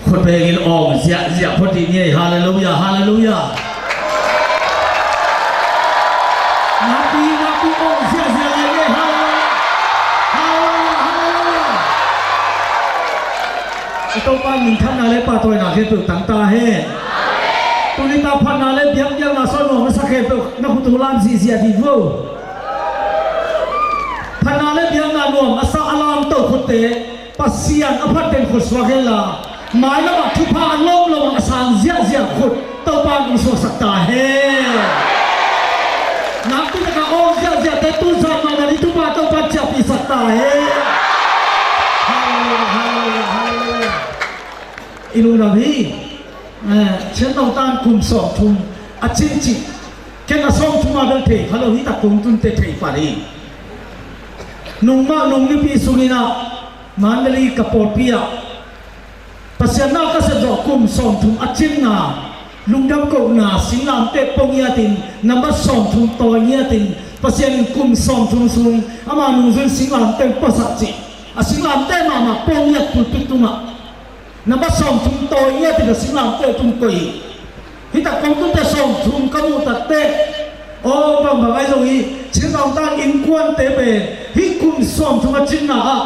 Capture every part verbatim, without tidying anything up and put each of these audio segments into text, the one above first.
Khut bengin awng ziahziah phot dih ni ei. Halleluiah, halleluiah. Nakpi nakpi awng ziahziah lai ni ei. Halleluiah, halleluiah, halleluiah. I Topa minthanna le pahtawina khempeuh tang ta hen. Tuni ta phatna le biakpiakna sawt nuam a sa khempeuh na khut tung lam zihziah dih vo. Phatna le biakna nuam a sa a lam toh khutte Pasian a phat den khut suak hen la, mailamah thupha a lomlom a sang ziahziah khut Topa in hong suaksak ta hen. Nakpi taka awng ziahziahte tu zan mahmah ni Topa, Topa ciahpihsak ta hen. Halleluiah, halleluiah, halleluiah. I lungdam hi. Eh, Chin Tawngtan kum sawmthum a cin cih ken a sawmthum a bel thei kha lo hi, tak kong tunte thei pan hi. Nungmah nung nipi sungin ah Mandalay ka pawlpi ah Pasian na ka sep zawh kum sawmthum a cinna lungdam kohna singlamteh pua ngiatin, nambat sawmthum tawi ngiatin, Pasian in kum sawmthum sung ama nungzui singlamteh puasak cih a singlamteh mahmah pua ngiat pulpit tungah nambat sawmthum tawi ngiatin a singlamteh tung koih hi. Hi tak kong tunte sawmthum ka muh takteh, aw, bangbang ahi zong hi, Chin Tawngtan innkuante pen hih kum sawmthum a cinna ah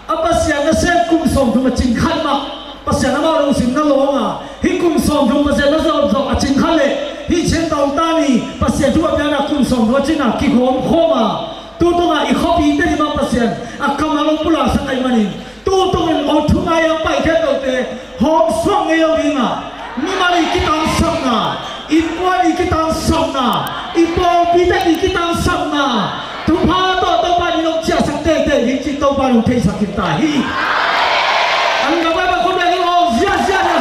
a Pasian nasem kum sawmthum a cin khat mah Pasian amau lungsim na lawng a, hih kum sawmthum Pasian na zawh zawh a cin khat leh hih Chin Tawngtan i Pasian thu a piakna kum sawmthum a cinna kikhawm khawm a, tu tungah i khuapite hi mah Pasian a kam a lo pulaksak ahih manin, tu tungin aw thu ngai a pai khempeuhte hawm suak ngei lo ding a, mimal i kitangsapna, innkuan i kitangsapna, i pawlpite i kitangsapna thupha tawh Topa in hong ciahsak teitei ding cih Topa in hong theisak khin ta hi. An ka bai ba khut bengin awng ziahziah ni.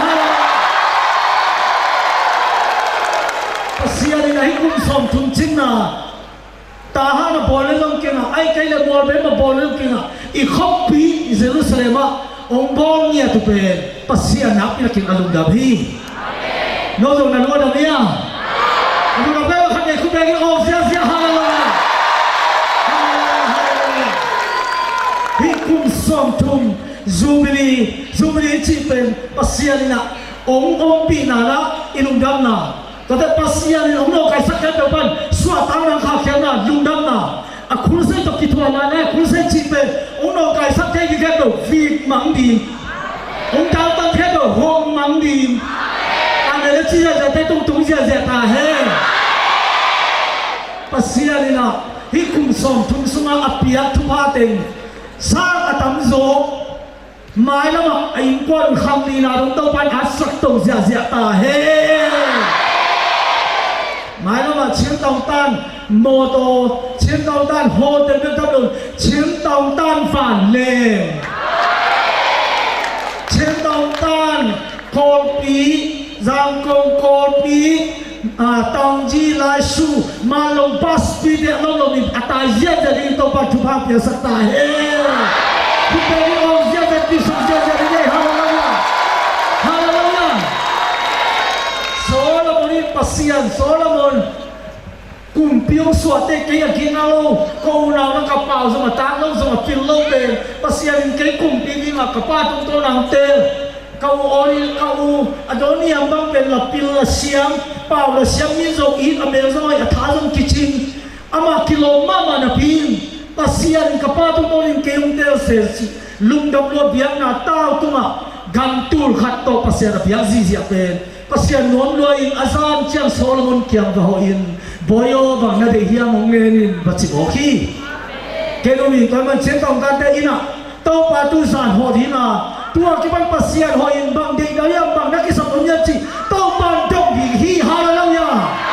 Pasian in a hih kum sawmthum cinna Tahan a bawl le zong kingah, ahih kei leh Mualbem a bawl le zong kingah, i khuapi Jerusalem ah hong bawl ngiat uh pen Pasian nakpi takin a lungdam hi. No zong na lungdam hi a? A lungdam pen khat nei khut bengin awng ziahziah, halleluiah. Halleluiah, halleluiah. Hih kum sawmthum Jubilee, Jubilee cih pen Pasian in ah hong ompihna ah i lungdamna, tuate Pasian in hong nawngkaisak khempeuh pan suahtakna, khahkhiatna, lungdamna, a crusade tawh kithuahna, a crusade cih pen hong nawngkaisak thei ding khempeuh vik mang ding, hong daltan khempeuh hong mang ding. Amen a ci ziahziahte tungtung ziahziah ta hen. Pasian in ah hih kum sawmthum sungah a piak thupha teng sang a tamzaw mailamah a innkuan khang nihna dong Topa in a sakto ziahziah ta hen. Mailamah Chin Tawngtan mawtaw, Chin Tawngtan hotel bek tam lo, Chin Tawngtan vanleng, Chin Tawngtan Kawlpi, Zangkong Kawlpi, a, Taungji, Laisu, Manlong, Baspite a lomlom in a tai ziahziah ding Topa thupha piasak ta hen. Thupha ding awng ziahziah, kisam ziahziah ding ei. Halleluiah. Halleluiah. Solomon in Pasian, Solomon kumpi hong suahte kei a gina lo, ka unau na ka pau zong a tak lo, zong a pil lo pen Pasian in kei kumpi dingah ka pa tungtawn nang tel. Ka u Ori, ka u Adoniam bang pen la pil la siam, pau la siam, min zong it, a mel zong hoih, a tha zong kicing. Amah kilawm mahmah napi in Pasian in ka pa tungtawnin kei hong teel sese cih lungdam lua biakna tau tungah gantul khat tawh Pasian a biak zihziah pen Pasian nuam lua in a zan ciang Solomon kiang va hawh in, Bawi aw, bang na deih hiam hong ngen in va ci mawk hi. Ken um in tua man Chin Tawngtante in ah Topa tu zan hawh ding a, tua kipan Pasian hawh in bang deih na hiam, bang na kisam om hiam cih Topa in dong ding hi. Halleluiah.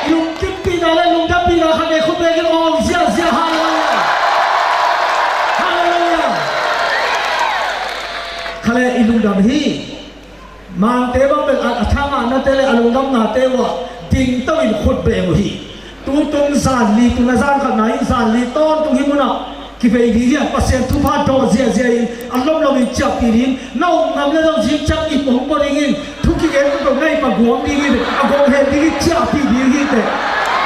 Lungkimpihna le lungdampihna khat nei khut bekin awng ziahziah. Halleluiah. Halleluiah. Kha le i lungdam hi. Mangte bang bel a, a thangahnate le a lungdamnate uh ah dingto in khut beng uh hi. Tutung zanli, tuna zan khatna in zanli tawntung hih munah kivei ding hi a, Pasian thupha dawh ziahziah in a lomlom in ciahpih ding. Na um ngam le zong zing ciang ip hong pua ding in, thu kigen tuk lo na ip a guang ding in, a guang hen ding in ciahpih ding hi teh.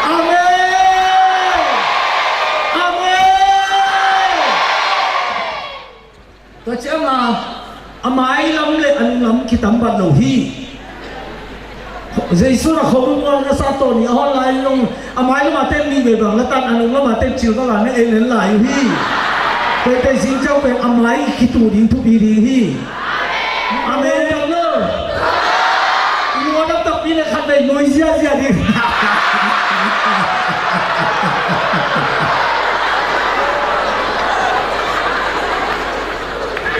Amen. Amen. Tua cianga A mai lam le a nung lam kitam bat lo hi. Jesu na khom mual na sa tawh ni a hon lai nung a mai lam a ten ni ve bang la tan a nung lam a ten cil bang a na en en lai uh hi. Tua teh zing ciau pen a mai kitu ding thupi ding hi. Amen. Dam lo. I lua dam takpi le khat vei nui ziazia ding.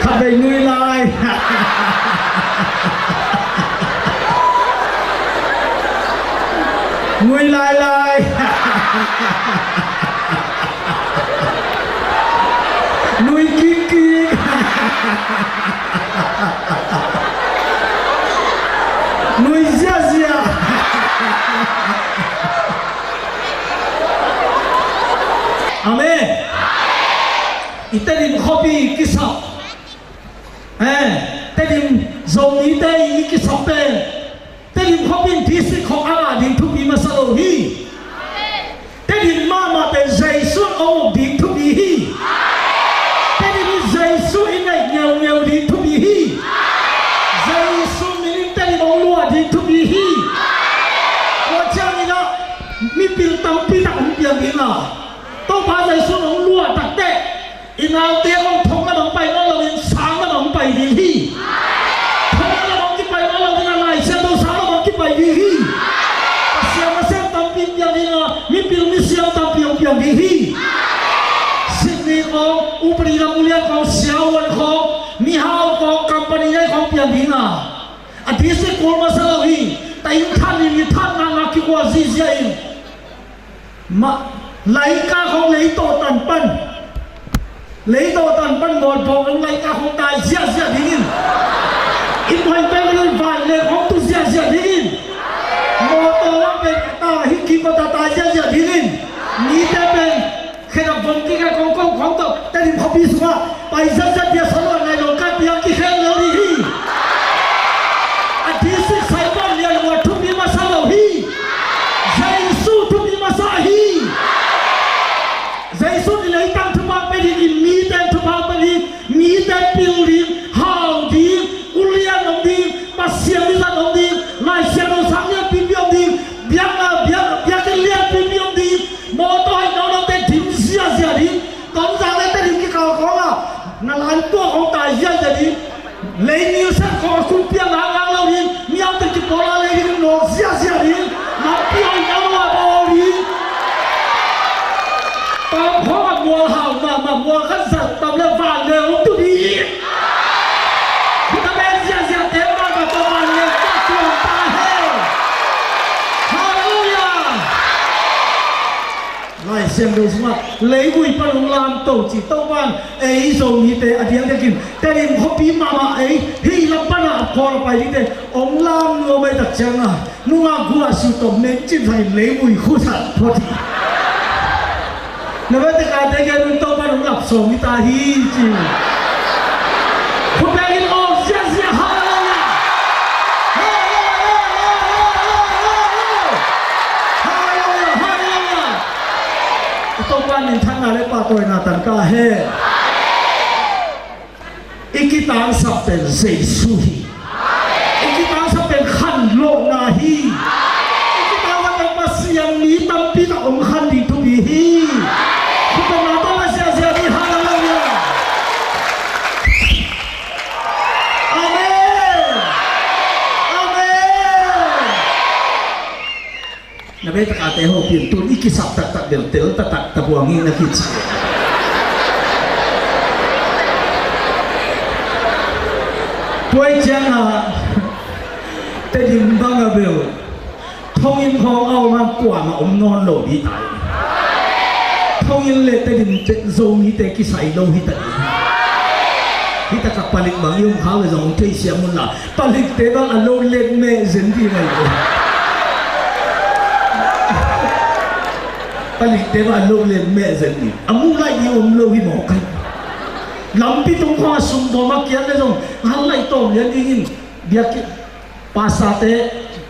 Khat vei nui lai. Nui lai lai. Nui kik kik. Nui ziazia. Amen. I Tedim khuapi kisap. Eh, Tedim Zomite i kisap pen Tedim khuapi in district khawng a ngah ding thupi masa lo hi. Tedim mahmah pen Jesu in hong uk ding thupi hi. Tedim in Jesu i neih ngeungeu ding thupi hi. Jesu min in Tedim hong luah ding thupi hi. Tua ciangin ah mipil tampi tak hong piang ding a, Topa Jesu in hong luah takteh i naute hong thong lam hong pai nawn loin sang lam hong pai ding hi. Thong lam hong kipai nawn loin a Lai Siangtho sang lam hong kipai ding hi. Pasian nasem tampi hong piang ding a, mipil misiam tampi hong piang ding hi. Sydney khawng, upadi lam ulian khawng, siavuan khawng, mihau khawng, company nei khawng piang ding a, a district kul masa lo hi. Taing than in i than ngakngak kikua zihziah in. Mah, laika khawng leitawh tan pan, leitawh tan pan mawlbawng hong laika khawng tai ziahziah dingin, inn hoih pen vanleng khawng tu ziahziah dingin, mawtaw lam pen ta hi kik mawtaw tai ziahziah dingin, mite pen khedap vom kik a kongkong khawng tawh Tedim khuapi sungah pai ziahziah dia sa luat nai lo ka piang kikhel lo ding hi. A district sai pan lian luat thupi masa lo hi. Jesu thupi masa hi. Jesu in leitang thupha pia ding in mite thupha pia ding, mite pil ding, hau ding, ulian om ding, Pasian mizat om ding, Lai Siangtho sang lianpipi om ding, biakna biak biakinn lianpipi om ding, mawtaw hoih nawnate dim ziahziah ding, Tonzang le Tedim kikal khawng ah na lan tuak khawng tai ziahziah ding. Lei nilsen khawng a khum piang ngakngak lo ding, miaute kipawl a lei ding nawk ziahziah ding, lampi hoih na lua bawl ding. Pam khawng a mual hau mahmah, mual khat zat tam le vanleng hong tu ding. Hita pen ziahziahte mahmah tawh vanleng tawh tuang ta hen. Halleluiah. Lai Siangtho sungah leivui pan hong lamto ci Topa'n ei Zomite a diakdiakin Tedim khuapi mahmah ei hih lam panah a khawl a pai dingte hong lam nuam ei tak ciangah nungak guah siu tawh men cin thak in leivui khuthat phot hi. Na vete kate gen un Topa'n hong lap sawm hi ta hi ci. Khut beng in aw ziahziah, halleluiah. Halleluiah, halleluiah, halleluiah. Topa minthanna le pahtawina tangka hen. I kitangsap pen Jesu hi. I kitangsap pen khanlohna hi. I kitangsap pen Pasian mi tampi tak hong khan ding thupi hi. Khutbetna tawh la ziahziah ding, halleluiah. Amen. Amen. Na beh takate hopih un, tun i kisap taktak bel tel taktak tabuang hi na kici. Tua i ciangah Tedim bang a bel thonginn khawng a om a kuamah om nawn lo ding ta hi. Thonginn le Tedim Zomite kisai lo hi ta ding. Hi takah palik bang i om khak le zong hong theisiam un la. Palikte bang a lo let meh zen ding ahi ve. Palikte bang a lo let meh zen ding. A muh laih ding om lo hi mawk ahi. Lampi tung khawng a sumbawm a kiat le zong hal laih tawm lian ding in biakinn pastorte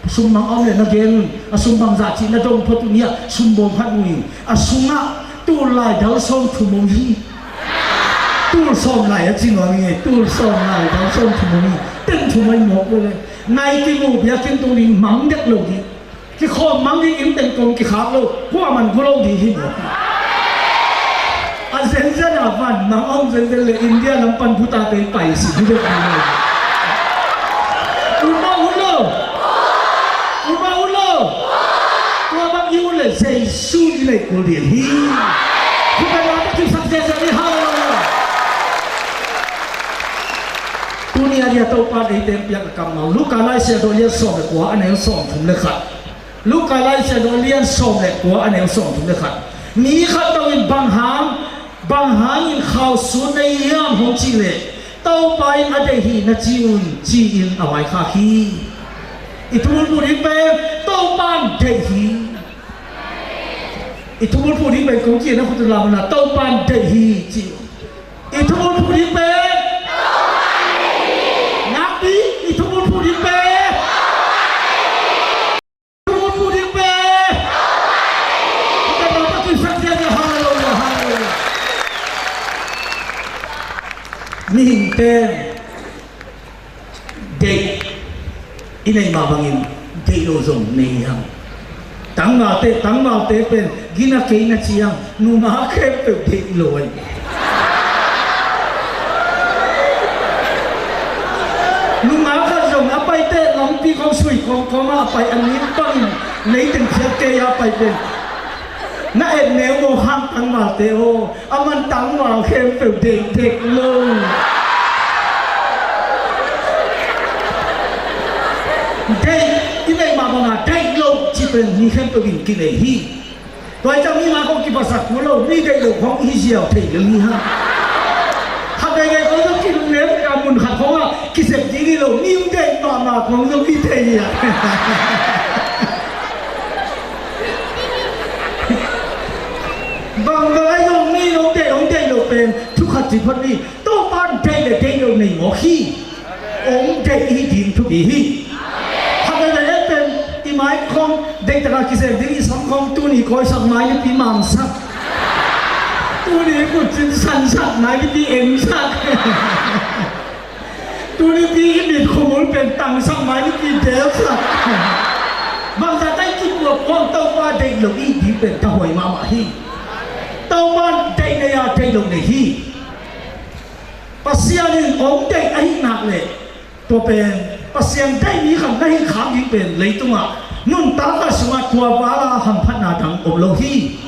sumbawm a om le na gen un. A sumbawm zah cih na dong phot un hi a sumbawm khat mu in a sungah tu lai dal sawm thum om hi. Tul sawm lai a ci nuam ing ei, tul sawm lai, dang sawm thum ing, teng thum ai mawk lo le. Nai kimu biakinn tung ding mang dek lo ding. Kikhawm mang ding, inn teng kong kikhak lo, kuaman gu lo ding hi mawk. A zenzen a van mang a om zenzen le India lam pan buta teng pai si ding dek ding lo. Ut mah ut lo. Ut mah ut lo. Tua bang i ut le Jesu i lei kul ding hi. Khut beng a tawh kipsak ziahziah ni, halleluiah. Tuni a dia Topa deite piak a kammal Luka Lai Siangtho lian sawm le kua a neu sawm thum le khat. Luka Lai Siangtho lian sawm le kua a neu sawm thum le khat. Mi khat tawh in bang hang, bang hangin khau sun na hi hiam hong cih leh Topa in a deih hi na ci un ci-in a vaikhak hi. I thubulphuh ding pen Topa in deih hi. I thubulphuh ding pen kong ci na khut un lam na Topa in deih hi ci. I thubulphuh ding pen nakpi, i thubulphuh ding pen, thubulphuh ding pen Topa in deih hi. Halleluiah, halleluiah. Mihingte deih i neih mah bangin deih lo zong nei hi hang. Tangvalte, tangvalte pen gina kei na ci hang, nungak khempeuh deih lo ahi. Nungak khat zong a paite lampi kong sui kawmkawm a pai a nin bangin nei teng phiat kei a pai pen na et neu maw hang tangvalte aw. Aman tangval khempeuh deih dek lo. Deih i neih mah banga deih lo cih pen mi khempeuh in kinei hi. Tua hi ciang mi mah khong kiphasak kul lo, mi deih lo khong hi ziau thei lo hi hang. Khat veivei khong zong kilem a mun khat khong ah kisep ding hi lo, mi hong deih mahmah khong zong hi thei hi a. Bang bang ahi zong mi hong deih, hong deih lo pen thu khat ci phot ni. Topa in deih le deih lo nei mawk hi. Hong deih i hi ding thupi hi. Khat veivei ei pen i mai khong deih taka kisem ding, i sam khong tuni kawisak, mai nipi mangsak. Tuni kutcin sansak, mai nipi engsak. Tunipi i mit khumul pen tangsak, mai nipi delsak. Bangzah tak i kipuak puak Topa deih lo i ding pen ka huai mahmah hi. Topa deih nei a deih lo nei hi. Pasian in hong deih ahih nak leh tua pen Pasian deih mi khat na hih khak ding pen leitungah nuntak khat sungah tua vala hamphatna dang om lo hi.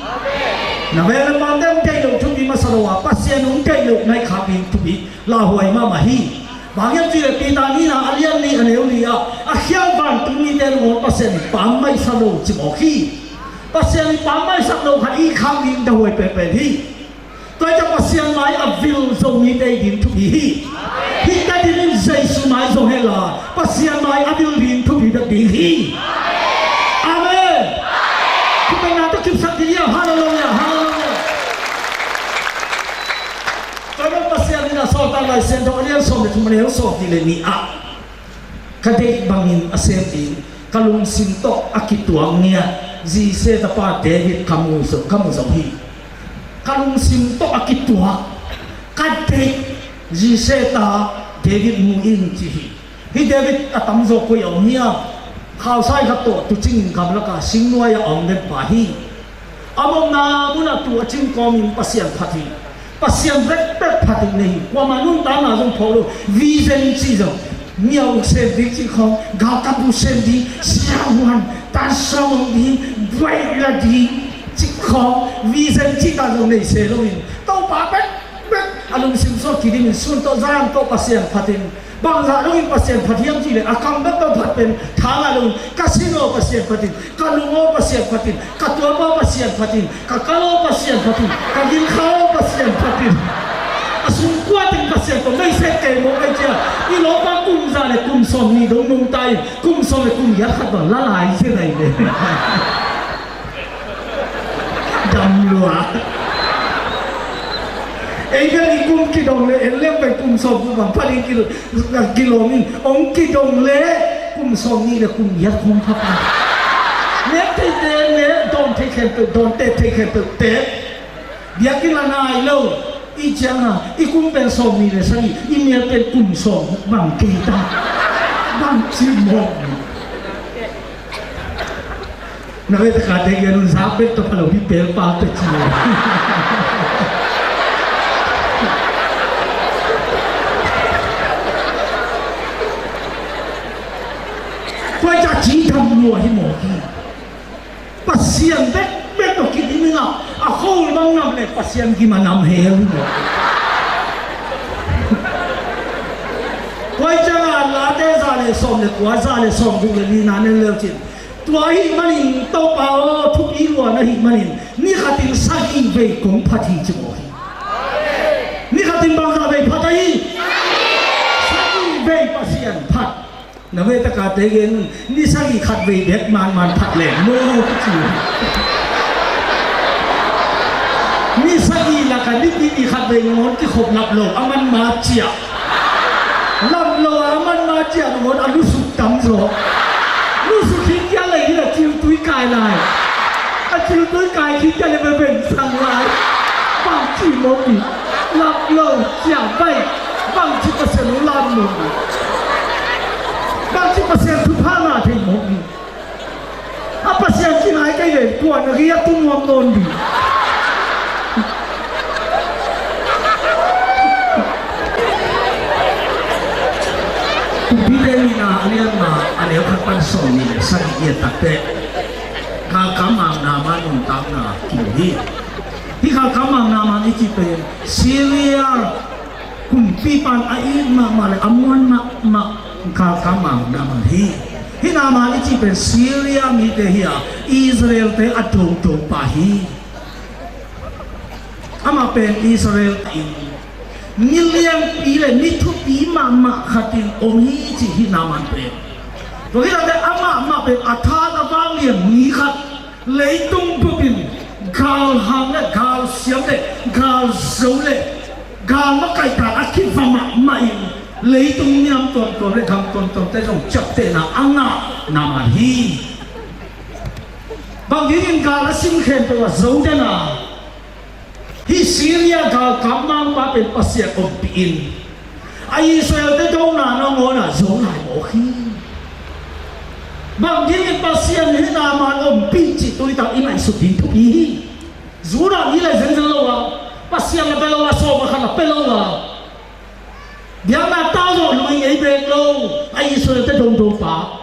Na veng le pamte hong deih lo thupi masa lo a, Pasian hong deih lo na hih khak ding thupi lauhuai mahmah hi. Bang hiam cih leh Peter nihna a lian nih a neu li ah a khial vantung mite lungawng Pasian in pammaihsa lo ci mawk hi. Pasian in pammaihsak lo khat i khak ding dahuai penpen hi. Tua hi ciang Pasian mai a vil zo mite i ding thupi hi. Hih ka ding in Jesu mai zo henla Pasian mai a vil ding thupi bek ding hi. Amen. Thupekna tawh kipsak ding hi a, halleluiah, halleluiah. Tua hi ciang Pasian in a Sawltak Lai Siangtho a lian sawm le thum a neu sawm nih le nih ah ka deih bangin a sem ding, ka lungsim tawh a kituak ngiat Jesse tapa David ka mu zo, ka mu zo hi. Ka lungsim tawh a kituak, ka deih Jesse ta David mu in ci hi. Hih David a tamzaw koi a om hiam? Khausai khat tawh tucingin gamlaka singnuai a om den pa hi. A omna munah tuu a cing kawmin Pasian phat hi. Pasian vekvek phat in nei hi. Kuamah nuntakna zong phawk lo. Vision cih zong, miau sem ding cih khawng, galkapbu sem ding, siavuan, tansam om ding, buaih la ding cih khawng, vision cih ta zong nei se loin Topa vekvek a lungsim sawt kidimin sun tawh zan tawh Pasian phat in, bangzah dongin Pasian phat hiam cih leh a kam bek tawh phat pen tha ngah loin ka sin aw Pasian phat in, ka lung aw Pasian phat in, ka tuam aw Pasian phat in, ka kal aw Pasian phat in, ka gilkha aw Pasian phat in. A sungkua teng Pasian tawh meisek kei mawk ei cia. I lawmpa kum za le kum sawm nih dong nungta in kum sawm le kum giat khat bang la lai sia nai ve. Dam lua. Ei bel i kum kidong le en lem pen kum sawm kum bang phat in kil-, kilawm in hong kidong le kum sawm nih le kum giat khong pha pha. Nek thei te ne, dawn thei khempeuh dawn, tet thei khempeuh tet. Biakinn la nai lo. I cianga i kum pen sawm nih le sagih, i mial pen kum sawm bang kei ta. Bang ci mawk. Na ve taka te gen un, zak bek tawh pha lo hi, pel pa te ci mawk. Tua i ca ci tham lua hi mawk hi. Pasian bekbek tawh kidimina a khol bang nam le Pasian gima nam hel hi maw? Tua cianga Late za le sawm le kua, za le sawm guk le lina ne leucin, tua ahih manin Topa aw, thupi luan ahih manin ni khatin sagih vei kong phat hi ci maw hi. Ni khatin bangzah vei phat ahi? Sagih vei Pasian phat. Na ve taka te gen un, ni sagih khat vei bek manman phat leng maw ci. Ni sagih laka nipi nih khat vei nangawn kikhop lap lo, a man ma ciah. Lap lo a man ma ciah nangawn a lusuk tam zaw. Lusuk khit kia lei hi la, ciltui kai lai. A ciltui kai khit kia lei bebeng sang lai. Bang ci mawk ni. Lap lo ciah bai. Bang ci Pasian hong lam mawk ni. Bang ci Pasian thupha ngah thei mawk ni. A Pasian ci ngai kei le, tua na ria tu nuam nawn ding. Kumpite nihna a lian nga a neu khat pan sawm nih le sagih i et takteh, galkap mang Naaman nuntakna kimu hi. Hih galkap mang Naaman i cih pen Syria kumpipa in a it mahmah le a muan mahmah galkap mang Naaman hi. Hih Naaman i cih pen Syria mite hi a, Israel-te a dodopa hi. Amah pen Israel in mi lianpi le mi thupi mahmah khatin om hi ci hi Naaman pen. Tua hi late amah mah pen a tha a vanglian mi khat, leitung bupin galhang le galsiam le galzo le gal makaihtan a kiva mahmah in, leitung niam tuamtuam le gam tuamtuamte zong ciaptehna a ngah Naaman hi. Bang dingin gal a sim khempeuh a zo den a, hih Syria galkap mangpa pen Pasian ompih in, a Israel-te dona nangawn a zo lai mawk hi. Bang dingin Pasian hih Naaman ompih cih tuitak i ngaihsut ding thupi hi. Judah mi le zenzen lo a, Pasian la pia lo a, sawm a khat la pia lo a, biakna tawh zawh lui ngei bek lo, a Israel-te dodopa.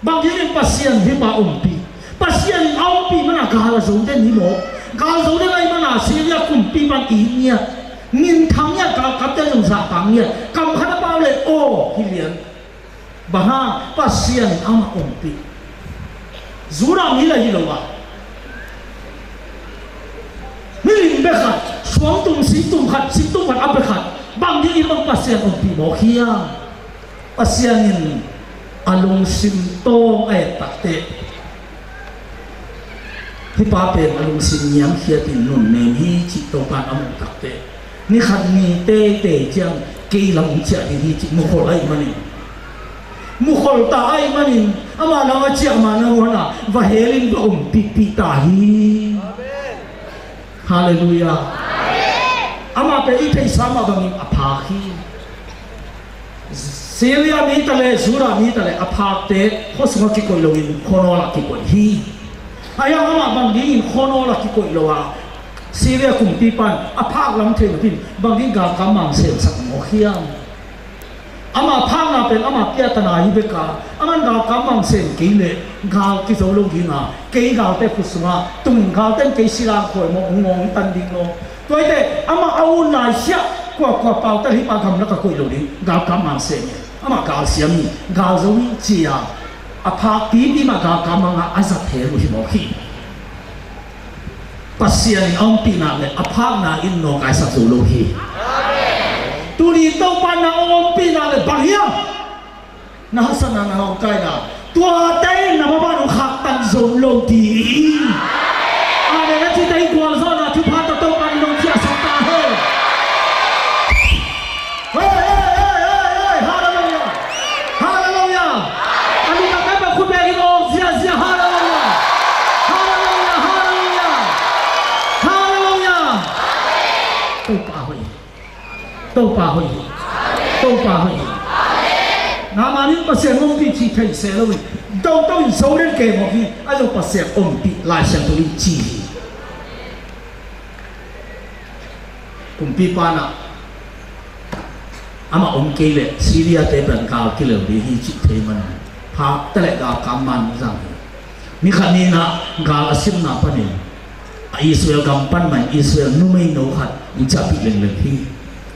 Bang dingin Pasian hih pa ompih? Pasian in a ompih mana gal a zo den hi maw? Gal zo den ahih mana Syria kumpipa in it ngiat, minthang ngiat, galkapte zong zahtak ngiat, kam khat a pau le aw hi lian. Bang hang? Pasian in amah ompih. Judah mi la hi lo a, milim bek khat, suangtum, singtum khat, singtum khat a bek khat, bang dingin bang Pasian ompih mawk hiam? Pasian in a lungsim tawng a et takteh, hih pa pen a lungsim niamkhiatin nunnem hi cih Topa in a muh takteh, ni khat ni teitei ciang kei lam hong ciah ding hi cih mukhol ahih manin, mukhol ta ahih manin, amah lam a ciah ma nangawn a va helin va ompihpih ta hi. Halleluiah. Amah pen i theihsa mah bangin a phak hi. Syria mi ta le, Judah mi ta le, a phakte khua sungah kikoih loin khuanawl ah kikoih hi. Ahi hang amah bang dingin khuanawl ah kikoih lo a, Syria kumpipa in a phak lam thei loin bang ding galkap mang semsak mawk hiam? Amah phakna pen amah piahtana hi bek a, aman galkap mang sem kei leh gal kizo lo ding a, kei galte khut sungah tung, galte in kei silang khuai mawk, hong ngawng tan ding lo. Tua hi teh amah a ut lai siah, kuakua pautel, hih pa gamlak a koih lo ding, galkap mang sem hi. Amah galsiam hi, galzo hi ci-a, a phak pipi mah galkap mang a, a zat hel uh hi mawk hi. Pasian in a ompih nak leh a phakna in nawngkaisak zo lo hi. Tuni Topa in na ompih nak leh bang hiam? Na haksatna, na nawngkaina, tuate in na maban hong khaktan zo lo ding. Amen a cite i gualzawhna thupha tawh Topa in nong ciahsak ta hen. Hei, hei, hei, hei, hei, halleluiah. Halleluiah. A nungak khat bang khut bengin awng ziahziah. Halleluiah. Halleluiah, halleluiah. Halleluiah. Topa hoih. Topa hoih hi. Topa hoih hi. Naaman in Pasian ompih cih thei se lo hi. Doto in zo den kei mawk hi. A zo Pasian ompih Lai Siangtho in ci hi. Kumpipa in ah amah om kei leh Syria te pen gal kilel ding hi cih thei manin phak ta leh galkap man zang hi. Ni khat ni in ah gal a simna panin a Israel gam pan mah in Israel numeino khat in ciahpih lengleng hi.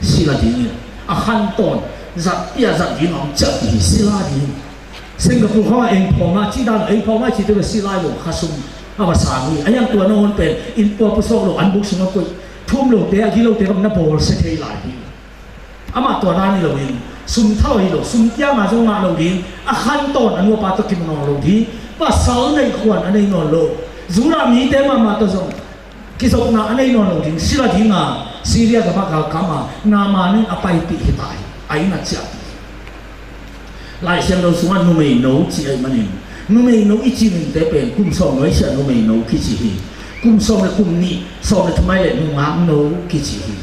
Sila dingin a khantawn zatpih a zat ding a hong ciahpih hi. Sila ding. Singapore khawng a eng phawng a cih dan, eng phawng a cih te bel sila lo, khasum a va sang hi. A hiang tua nangawn pen inn pua pusawk lo, an buk sungah koih, thum lote a gilote bang na bawlsia thei lai hi. Amah tua dan hi loin sum tha lo hi lo, sum kianga zong ngah lo ding, a khantawn a nupa tawh kimu nawn lo ding, pasal neih khuan a nei nawn lo, Judah mite mahmah tawh zong kizopna a nei nawn lo ding, sila dinga Syria gam ah galkap a Naaman in a paipih hi ta hi. A inn a ciahpih hi. Lai Siangtho sungah numeino ci ahih manin numeino i cih minte pen kum sawm nuaisiah numeino kici hi. Kum sawm le kum nih, sawm le thum ahih leh nungakno kici hi.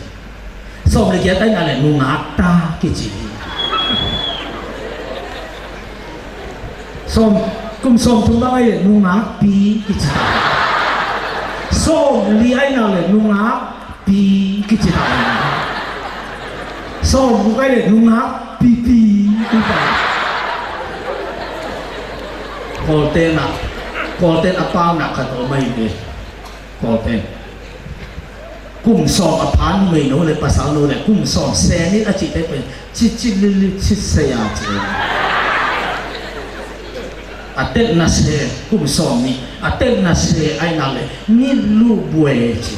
Sawm le giat ahih nak leh nungakta kici hi. Sawm, kum sawm thum bang ahih leh nungakpi kici ta hi. Sawm li ahih nak leh nungakpi kici ta hi. Sawm guk ahih leh nungakpipi kici ta hi. Kawlte'n ah, Kawlte'n a pauna khat om ahi ve. Kawlte'n kum sawm a pha numeino le pasalno le kum sawm se nih a cihte pen citcit litlit citsei a ci. A tekna se kum sawm nih, a tekna se ahih nak leh ngitluh buai ci.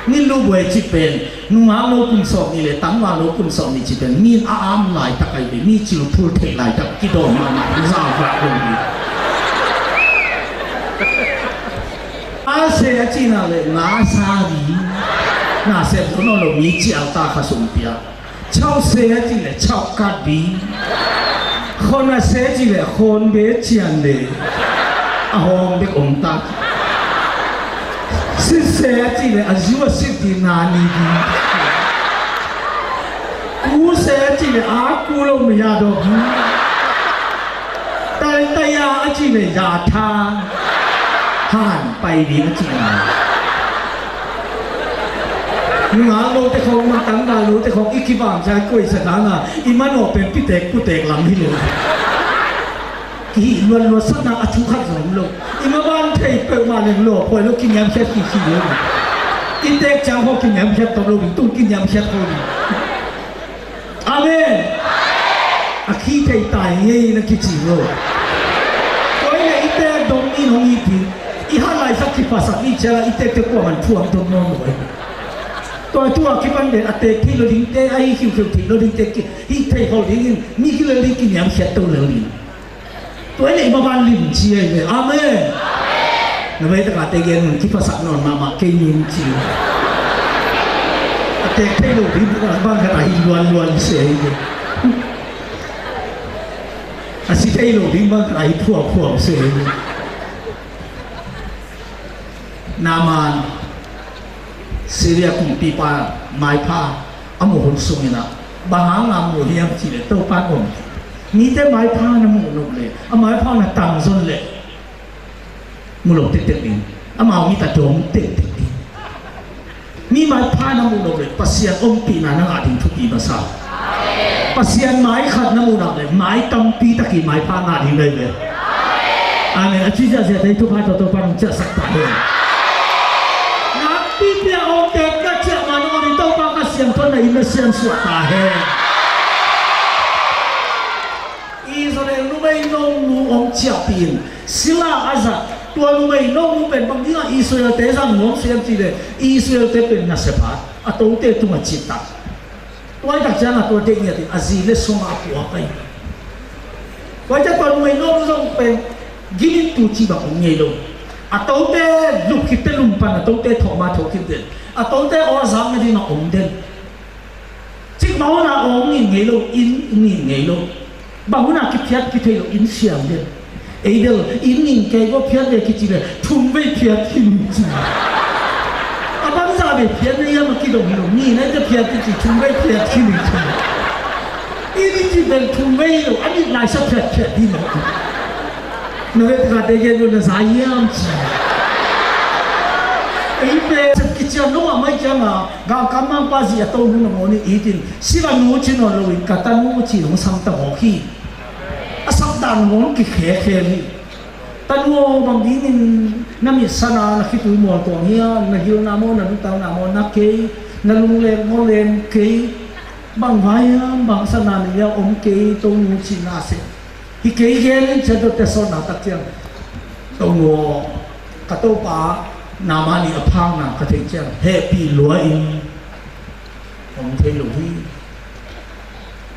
Ngitluh buai cih pen nungakno kum sawm nih le tangvalno kum sawm nih cih pen mi in a am laitak ahi ve, mi cilphul theih laitak, kidawm mahmah, zahvak lo hi. A se a cih nak leh nga sa ding. Na sem zo nawn lo mi cial ta kha sum pia. Chau se a cih leh chau kat ding. Khon a se a cih leh khon be cian le a hawm bek om ta. Sit se a cih leh a zu a sit ding, na ni ding. Ku se a cih leh a ku lo mi a dawk ding. Taitaya a cih leh ya tha. Han pai ding a cih na. Nungaknote khawng, tangvalnote khawng i kibang ciang koisa dan a i manawh pen pitek putek lam hi lo. Kihih luatluat sakna a thu khat zong om lo. I maban thei peuhmah leng lawphuai lo, kiniamkhiat kikhi lo. I teek ciang khawng kiniamkhiat tawm lo ding, tung kiniamkhiat kho ding. Amen. A khi thei tai ngei na kici lo. Tua hi leh i teek dong in hong it hi. I hat laisak kiphasak i ciang a i teekte kuaman thuam dong nawn lo hi. Tua hi tua kipan pen a teek thei lo dingte, a hi khiukheu thei lo dingte ki, hih thei kho dingin mi kilel ding kiniamkhiat to lel ding. Tua hi leh i maban limci ahi ve. Amen. Na vei taka te gen un, kiphasak nawn mahmah kei ning ci. A teek thei lo ding bang khat a hi luanluan se hi ve. A si thei lo ding bang khat a hi phuaphuap se hi ve. Naaman, Syria kumpipa maipha a muh hun sungin ah, bang hanga muh hiam cih leh Topa in om. Mite maipha na muh nop leh, a maipha na tangzon leh, mu lo tektek ding, amau mit a dawng tektek ding. Mi maipha na muh nop leh Pasian ompihna na ngah ding thupi masa. Pasian mai khat na muh nak leh mai tampi takin maipha ngah ding hi ve. Amen. A ci ziahziah te thupha tawh Topa in hong ciahsak ta hen. Nakpipi a awngtek na ciah man aw ding, Topa Kha Siangtho in na inn na siansuah ta hen. Israel numeino nu hong ciahpih in sila a zat. Tua numeino nu pen bang dingah Israel-te zang nuam hiam cih leh Israel-te pen nasia pha, a tote tungah cittak. Tua hi tak ciangah tua deih ngiatin a zi le sungah a puak ahi. Tua hi ciah tua numeino nu zong pen gimtu cih bang om ngei lo. A tote lup khit teh lum pan a tote thawh ma thawh khit den. A tote aw a zak nadingah om den. Cik bang hun a aw ngin ngei lo, inn ngin ngei lo. Bang hun a kiphiat kithei lo, inn siam den. Ei bel inn ngin kei bawh phiat ve kici ve, thum vei phiat hi ci. A bangzah Phiat na hiam a kidong hi lo, ni na te phiat ci, thum vei phiat khin hi ci. I ni ci pen thum vei lo, a nih lai sa phiat phiat hi lo. Na vei taka te gen lo na za hiam ci. Ei pen sep kician lo a mai ciang a, galkam mangpa zi a to nu na ngawn i it in, sila nu ci nawn lo in, ka tanu ci nong sam ta mawk hi. A sak dan ngawn kikhekhe hi. Tanu aw, bang dingin na mitsan a na khitui mual tuang hiam, na hilna maw, na lutauhna maw, na kei, na lungleng maw, leng kei, bang vai hiam, bang sana na hiam, om kei, Tonu cihna se. Hi kei gen in cian tawh te sawtna tak ciang. Tonu aw, ka topa Naaman i a phakna ka theih ciang hehpih lua in. Hong thei lo hi.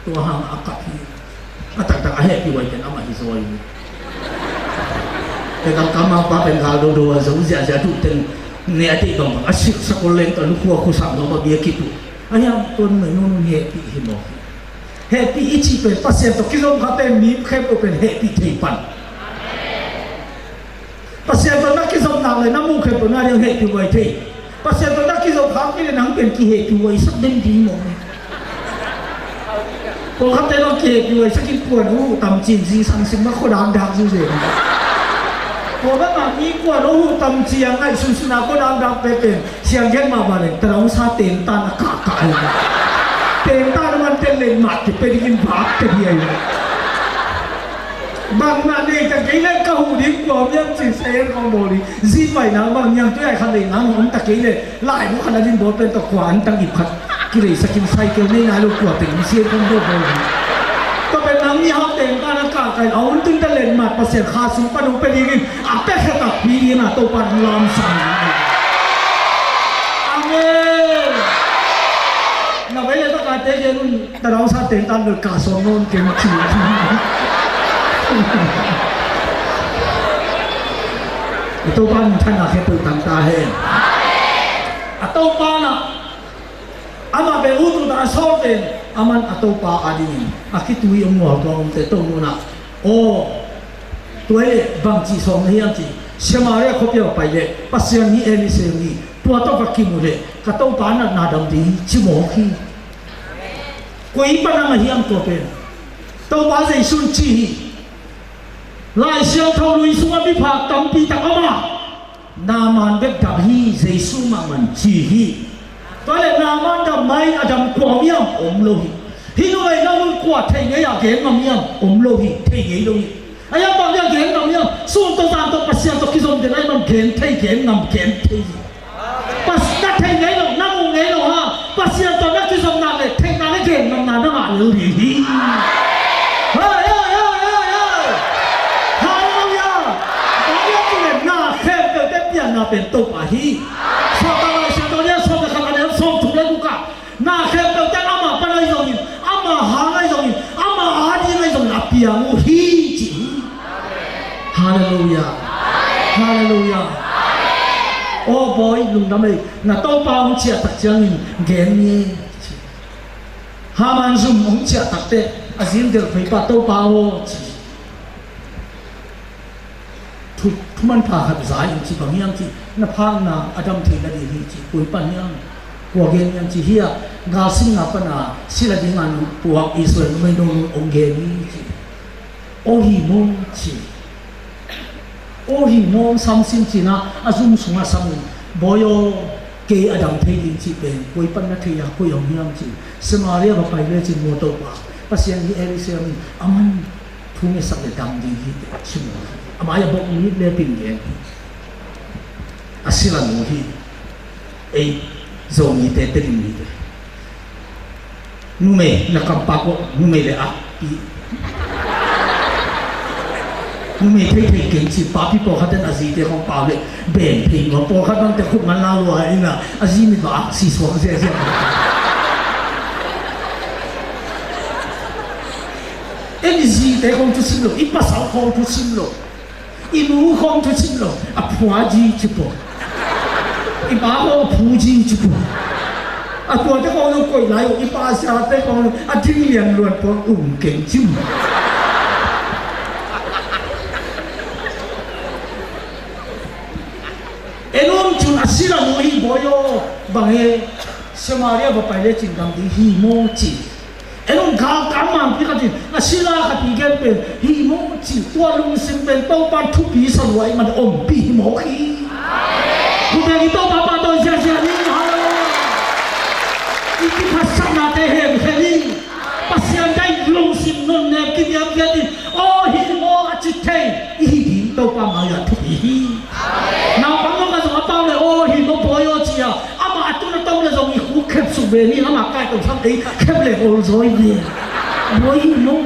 Tua hang a kap hi. A taktak a hehpih huai pen amah hi zaw hi. Te kam kam a pa pen gal dodo a zo ziahziah tu ten ne a tei bangbang a silhsak ol leng ka lukhua khusam lo ma bia kitu. A hiam tuan mai nunun hehpih hi mawk hi. Hehpih i cih pen Pasian tawh kizom kha pen mi khempeuh pen hehpih thei pan. Pasian tawh na kizop nak le na muh khempeuh na ding hehpih huai thei. Pasian tawh na kizop khak kei le nang pen kihehpih huai sak den ding mawk ni. Pawlkhatte bang kihehpih huai sak in kuan uh tam cin zingsang sim ma khuadang dak zuzen. Pawlkhat bang mi kuan uh tam ci a ngaih sunsun a khuadang dak pek pen siang gen mah bang leng tadang sa tengtan a kahkah ahi. Tengtan a man ten len mat kipia dingin vak te hi ahi. Bang mah nei ta kei le ka huh ding kua miam cin sa en kong bawl ding. Zi paina bang niang tui ai khat lei nang hong ta kei le lai mu khat a din bawl pen tawh kua an tang ip khat. Kilei sakin cycle nei nai lo kua teng sian kong bawl bawl ding. Tua pen nang ni hau teng ka na ka kai a hun tun ta len mat Pasian kha sung pan hong pe dingin a pe khat a pi ding a Topa nang lam sang. Amen. Na vei le ta ka te gen un. Tadang sa teng tan bel ka sawm nawn keng ci. A Topa min thanna khe pui tang ta hen. A Topa na amah bel ut ut a sawm pen aman a Topa a dingin a khitui a mual tua omte to nuna. Aw, tua hi le bang ci sawm na hiam ci. Samaria khuapi a pai le Pasian hi Elisha hi tua tawh va kimu le ka Topa natna dam ding ci mawk hi. Koi pan a ngah hiam tua pen Topa Jesu'n ci hi. Lai Siangtho lui sungah miphak tampi tak om a Naaman bek dam hi. Jesu mahmah ci hi. Tua le Naaman dam mai a dam kua om hiam om lo hi. Hih numei no nun kua thei ngei a gen ngam hiam om lo hi. Thei ngei lo hi. A hiam bang hiam gen ngam hiam sun tawh zan tawh Pasian tawh kizom den a hiam gen thei gen ngam gen thei hi. Pas na thei ngei lo, na mu ngei lo ha. Pasian tawh na kizom nak le theihna le gen ngamna na ngah lel ding hi. Hei, hei, hei, hei, hei. Halleluia. Tua hi a tu le na khempeuh te pianna pen Topa hi. Sawm ta lai sia tawh nia sawm le khat a nia sawm thum le guk a na khempeuh te ama pan ahi zongin, ama hang ahi zongin, ama a ding ahi zongin a piang uh hi ci hi. Halleluia. Halleluia. Aw bawi lungdam ei, na Topa hong ciah tak ciangin gen ni ei. Haman zum hong ciah takte a zin delh phei pa Topa aw ci. Thu, thuman pha khat za in ci bang hiam ci na phakna a dam thei na ding hi ci koi pan hiam. Kua gen hiam ci hi a galsinna pana sila dinga nong puak Israel numei nong ong gen hi ci. Aw hi maw ci. Aw hi maw samsin cina a zum sungah samun bawi aw kei a dam thei ding ci pen koi pan na thei a koi aw hiam ci. Samaria va pai le cin maw Topa Pasian hi Elisha min a man thu ngesak le dam ding hi ci maw. A mai a bok mit le pin gen a sila nu hi. Ei Zomite te ding mite. Numei na kampak uh numei le a pi. Numei thei thei keng ci papi pawlkhat ten a zite khong pau le ben phei nuam pawlkhat bangte khut man la lua ina a zi mit ba a si suak zia zia. En i zite khong thu sim lo i pasal khong thu sim lo. I nu khong thu cin lo a phua ji ci pua. I pa khong a phu ji ci pua. A tuate khong zong koih lai uh i pa siate khong zong a ding lian luan pua um keng ci mu. E nuam cun a sila nu hi bawi aw. Bang he, Samaria va pai lecin dam ding hi maw ci. En un, galkap mangpi khat in a sila khat i gen pen hi maw ci. Tua lungsim pen Topa'n thupi sa lua ahih man ompih hi mawk hi. Khut beng in Topa pahtawi ziahziah ni. Halleluiah. I kiphatsaknate hemkhia ni. Pasian deih lungsim nunnem kiniamkhiat in, aw hi maw a ci thei i hi ding Topa mai-ah thupi hi. Naupang nung a zong a pau le aw hi maw bawi aw ci-a, amah a tun a tom le zong i khuk khep suk ve ni, amah kai tong sang ei khep le ol zawi ve. Bawi hi maw.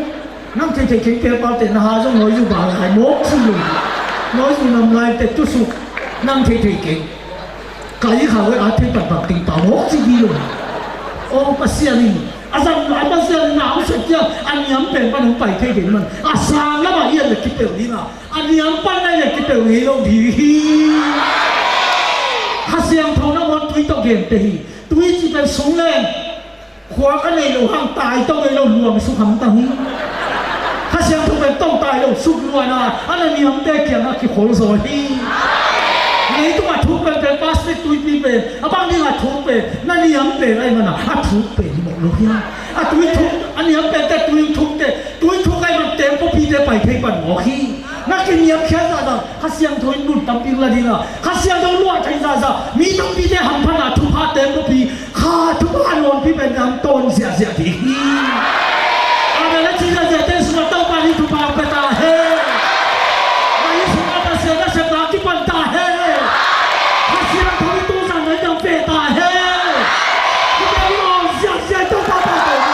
Nang theithei keng, peupaute na ha zong nawi zu ba lai mawk ci lo. Nawi zu nam lai te tusuk. Nang theithei keng. Ka i kha wei a thei pat bang ting pa mawk ci di lo. Aw Pasian in a zang a Pasian in na hong sep ciang a niam pen pan hong pai thei den man. A sang lamah i et le kipeuh ding a, a niam pan na i et kipeuh ngei lo ding hi. Kha Siangtho nangawn tui tawh gente hi. Tui ci pen sung leng khua ka nei lo hang tai tawh ngei lo luang suk hamtang hi. Kha Siangtho pen tawh tai lo suk luan a, a na niamte kiangah kikhol zaw hi. Leitung a thuk pen pen plastic tuipi pen a bang ding a thuk pen na niam pen ahih man a, a thuk pen hi mawk lo hi a. A tui thuk, a niam pen te tui thuk te, tui thuk ahih man tembaw pite pai thei pan mawk hi. Na kiniamkhiat zahzah Kha Siangtho in nun tampi la ding a, Kha Siangtho luah thei zahzah mi tampite hamphatna thupha tembaw pi, kha thupha nawnpi pen dang tawn ziahziah ding hi. Amen. A ci ziahziah te sungah Topa nih thupha pia ta hen. Na i sungah Pasian nasepna kipan ta hen. Kha Siangtho in tu zan na i dang pia ta hen. Thupha i nawn ziahziah Topa pahtawi.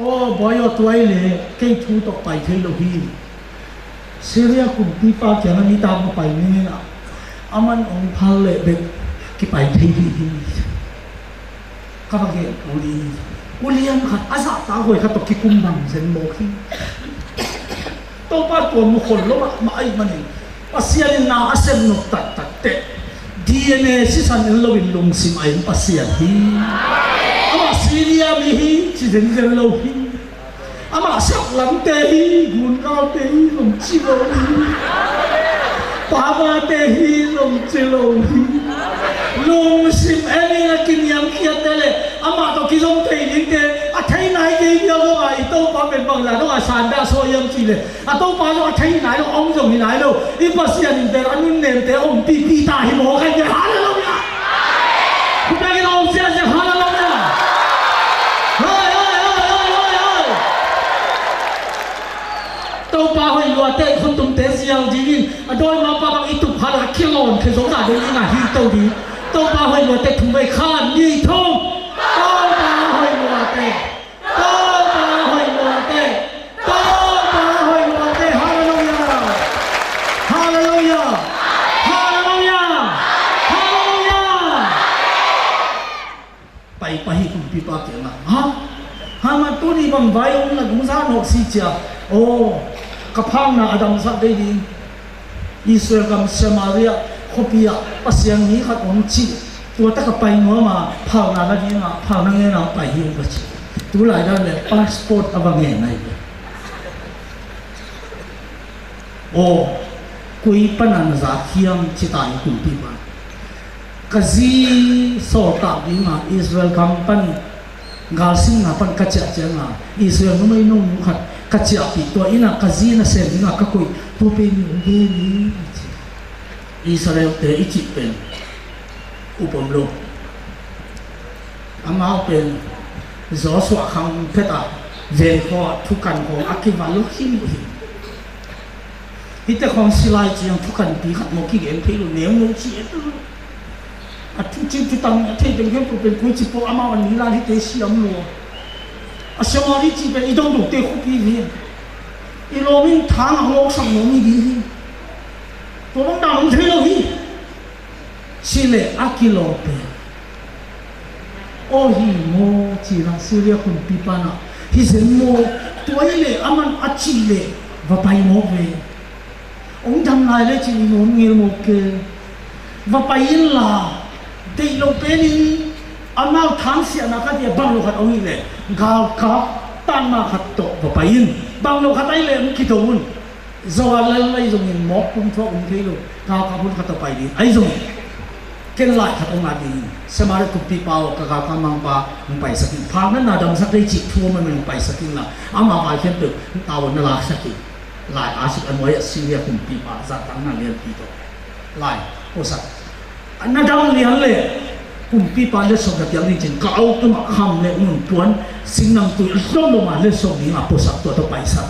Aw bawi aw, tua i le kei thu tawh pai thei lo hi. Syria kumpipa kiangah nitak va pai ning a, aman hong phal leh bek kipai thei ding hi. Ka va gen uli, ulian khat a zahtak huai khat tawh kikum bang zen mawk hi. Topa tua mu khol lo mahmah ahih manin Pasian in na a sem nop taktak teh D N A sisan en loin lungsim a en Pasian hi. Amah Syria mi hi ci zenzen lo hi. Amah saklamte hi, gunraute hi zong ci lo hi. Pamate hi zong ci lo hi. Lungsim en in a kiniamkhiatte le amah tawh kizom thei dingte a thei nai kei bia zong a i Topa pen bangzah dong a sandah suah hiam cih le a Topa zong a thei hi nai lo, a om zong hi nai lo. I Pasian in pen a nunnemte a ompihpih ta hi maw, kei ve. Halleluiah. Khut bengin a om ziahziah, halleluiah. Hoi, hoi, hoi, hoi, hoi, hoi. Topa hoih luate khuttumte zial dingin a dawimangpa bang i tup khat a kilawn khia zong a dong ding a hi to ding. Topa hoih luate thum vei, khat, nih, thum. Topa hoih luate. Topa hoih luate. Topa hoih luate. Halleluiah. Halleluiah. Halleluiah. Halleluiah. Pai pah hi kumpipa kiangah. Ha? Ha, ma tuni bang vai om na dungzan hawk si cia. Aw, ka phakna a damsak dei ding. Israel gam Samaria khuapi ah Pasian mi khat om cih, tua tak a pai nuam a, phakna la ding a, phakna ngen a pai hi ung ka ci. Tulai dan le passport a va ngen ahi ve. Aw, koi pan a na zak hiam ci ta hi kumpipa. Ka zi sawltak ding a Israel gam pan, galsinna pan ka ciah ciang a, Israel numei nungnu khat ka ciahpih, tua inn ah ka zi nasem ding a ka koih, tua pen mi hong gen hi, a ci. Israel-te i cih pen up om lo. Amau pen Joshua khang phet ah ven khawng ah thukan khawng a kival lo khin uh hi. Hihte khawng silai ciang thukanpi khat maw kigen thei lo, neu no ci et lo. A thucin thutang a thei teng khempeuh pen koici pawh amau an nilai hihte siam lo. A Samari cih pen i dongdongte khuapi hi. I lawm in thang a ngawksak nuam hi ding hi. Tua bang dan hong thei lo hi. Ci leh a kilawm pen, aw hi maw ci-in ah Syria kumpipa in ah, hi zen maw, tua hi leh aman a cih leh va pai mawk ve. Hong dam lai leh ci-in i nuam ngel mawk kei. Va pai inla, deih loh penin amau thangsiahna khat hi a, bang lo khat hong hi leh galkap tanma khat tawh va pai in. Bang lo khat ahih leh hong kido un. Zo a lel ahi zongin mawk pum thuak om thei lo. Galkap hun khat a pai ding ahi zongin ken lai khat hong at ding. Samaria kumpipa aw, ka galkap mangpa hong paisak in. Phak na, na damsak dei cih thu om a, hong paisak in la, ama vai khempeuh hong tau, na laksak in. Lai a sik a nuai ah Syria kumpipa zahtakna lianpi tawh lai puasak. Na dam lian le kumpipa letsong na piak ding cin, ka au tungah kham le ngun puan, singnam tui i dom lo ma letsong ding a puasak, tua tawh paisak.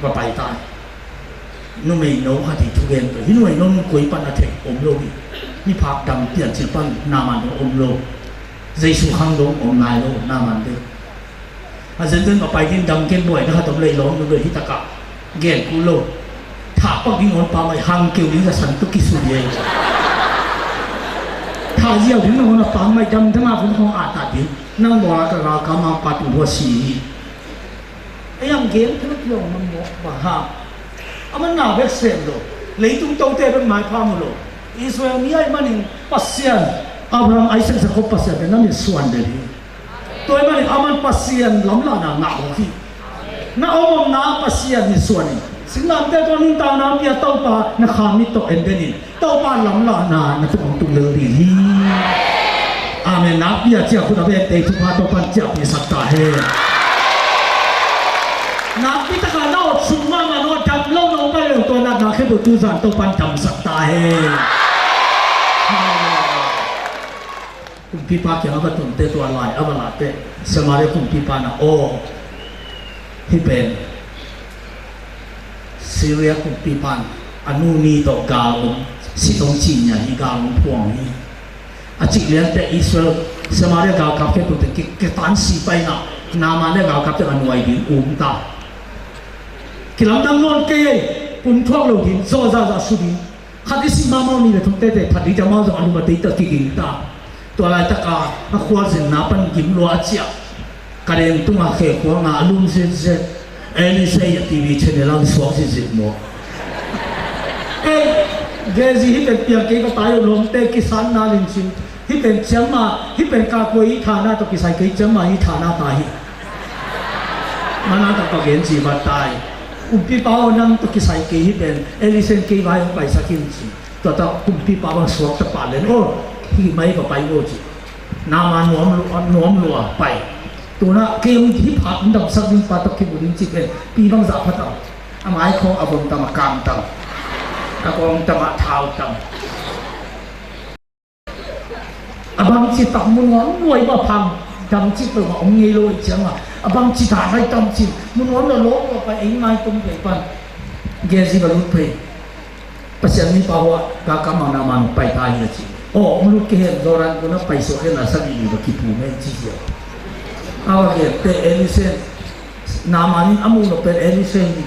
Va pai ta. Numeino khat hi thugen tawh. Hih numeino in koi pan a thei om lo hi. Miphak dam pian cil pan Naaman dong om lo. Jesu khang dong om nai lo, Naaman ding. A zenzen va pai din dam ken buai na khat om lei lawm nu lo hi takah. Gen kul lo. Thah pak ding on pa mai hang keu ding ka san tu kisu ding. Thah ziau ding on a pa mai dam dam a vun hong a ta ding. Nang bawl a ka galkap mangpa tu hua si hi. Ei ang gen thei lo, kiong man mawk bang hang. A man na bek sem lo. Leitung tote bek maipha mu lo. Israel mi ahih manin Pasian Abraham, Isaac, Jacob Pasian bek na min suan den hi. Tua ahih manin a man Pasian lamlahna ngah uh hi. Na om omna Pasian min suan hi. Singlamteh tawh nuntakna pia Topa na kha mit tawh en den in. Topa lamlahna na tungah tung lel ding hi. Amen. Nakpi a ciah khut a bente thupha Topa'n ciahpihsak ta hen. Nakpi takin na awt sung mahmah, na dam lo, na om a leu tua natna khempeuh tuzan Topa'n damsak ta hen. Kumpipa kiang a va tunte tua lai a va late, Samaria kumpipa na aw, hih pen Syria kumpipa in a nu ni tawh gal om, sit hong ci nia hi, gal hong phuang hi. A cih liante Israel, Samaria galkap khempeuh te ki, kitan si pai na, Naaman le galkap te a nuai ding um ta. Kilamdang nawn kei, pum thuak lo ding, zawh zahzah su ding. Khat i sih mahmah uh ni le thum tete phat ding ciang amau zong a lum a tei tawh kiging ta. Tua laitaka a khualzinna pan gim lua a ciah. Ka den tungah khekhual nga a lum zitzet. Elisha a TV channel ang suak zitzit maw. Ei, Gezi hih pen piang kei ka tai uh lawmte kisanna lincin. Hih pen ciamma, hih pen kakua i thana tawh kisai kei ciamma i thana ta hi. Mana tak pa gen ci vat tai. Kumpipa aw, nang tawh kisai kei hi pen, Elisha in kei vai hong paisak in ci. Tua ta kumpipa bang suak ta pah len aw, hih mai va pai go ci. Naaman nuam lua, nuam lua pai. Tuna kei hong hih phat hong damsak ding pa tawh kimu ding ci pen, pi bang zah pha tam. A mai khawng a vom tam, a kang tam. A kawng tam, a thau tam. A bangci tak mu nuam nuai bang phang dam cik peuhmah om ngei lo ih cianga, a bangci ta ngai tam cin mu nuam lo lawk lo pai ei ngai tum pei pan. Gezi va lut pei. Pasian mi pau ah ka kamang na man pai ta hi a ci. Aw, hong lut kei hen, Jordan kuna pai suak hen, a sagih ni va kipu men ci zia. A va gen te Elisen. Naaman in a muh lo pen Elisen hi.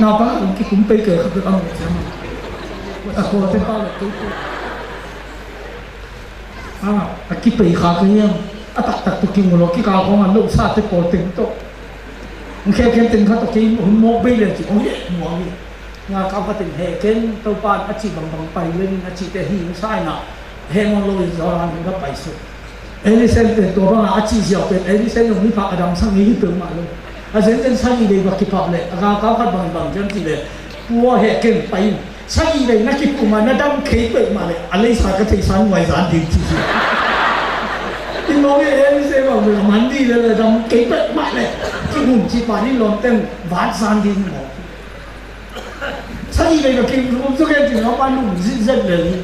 Naupang a dong kikum pei kei kha pek a muh ciang a kawlte pau lo kei pei. A, a kipei kha kei hiam? A taktak tawh kimu lo, kikal khawng a lohsate pawl teng tawh. Hong khekhem teng khat tawh kei hun mawk bei leng ci, hong heh muang hi. Nga kau khat in heh ken, Topa in a cih bangbang pai leng a cihte hi hong sa in a, heh muang lo in Jordan hong ka pai suk. Elisen pen tua banga a cih ziau pen Elisen zong miphak a damsak ngei hi peuhmah lo. A zenzen sagih vei va kiphap leh a galkau khat bang bang ciam cih leh, pu aw heh ken pai in. Sagih vei na kipum a na dam kei peuhmah leh a leisa ka theisa nuai zan ding ci hi. I mawk e, Elisen bang bel a man dih leh a dam kei peuhmah leh kihum ci pa ding lawmten vat zan ding mawk. Sagih vei ka kim lum suk hen cin a pa lum zitzet lel hi.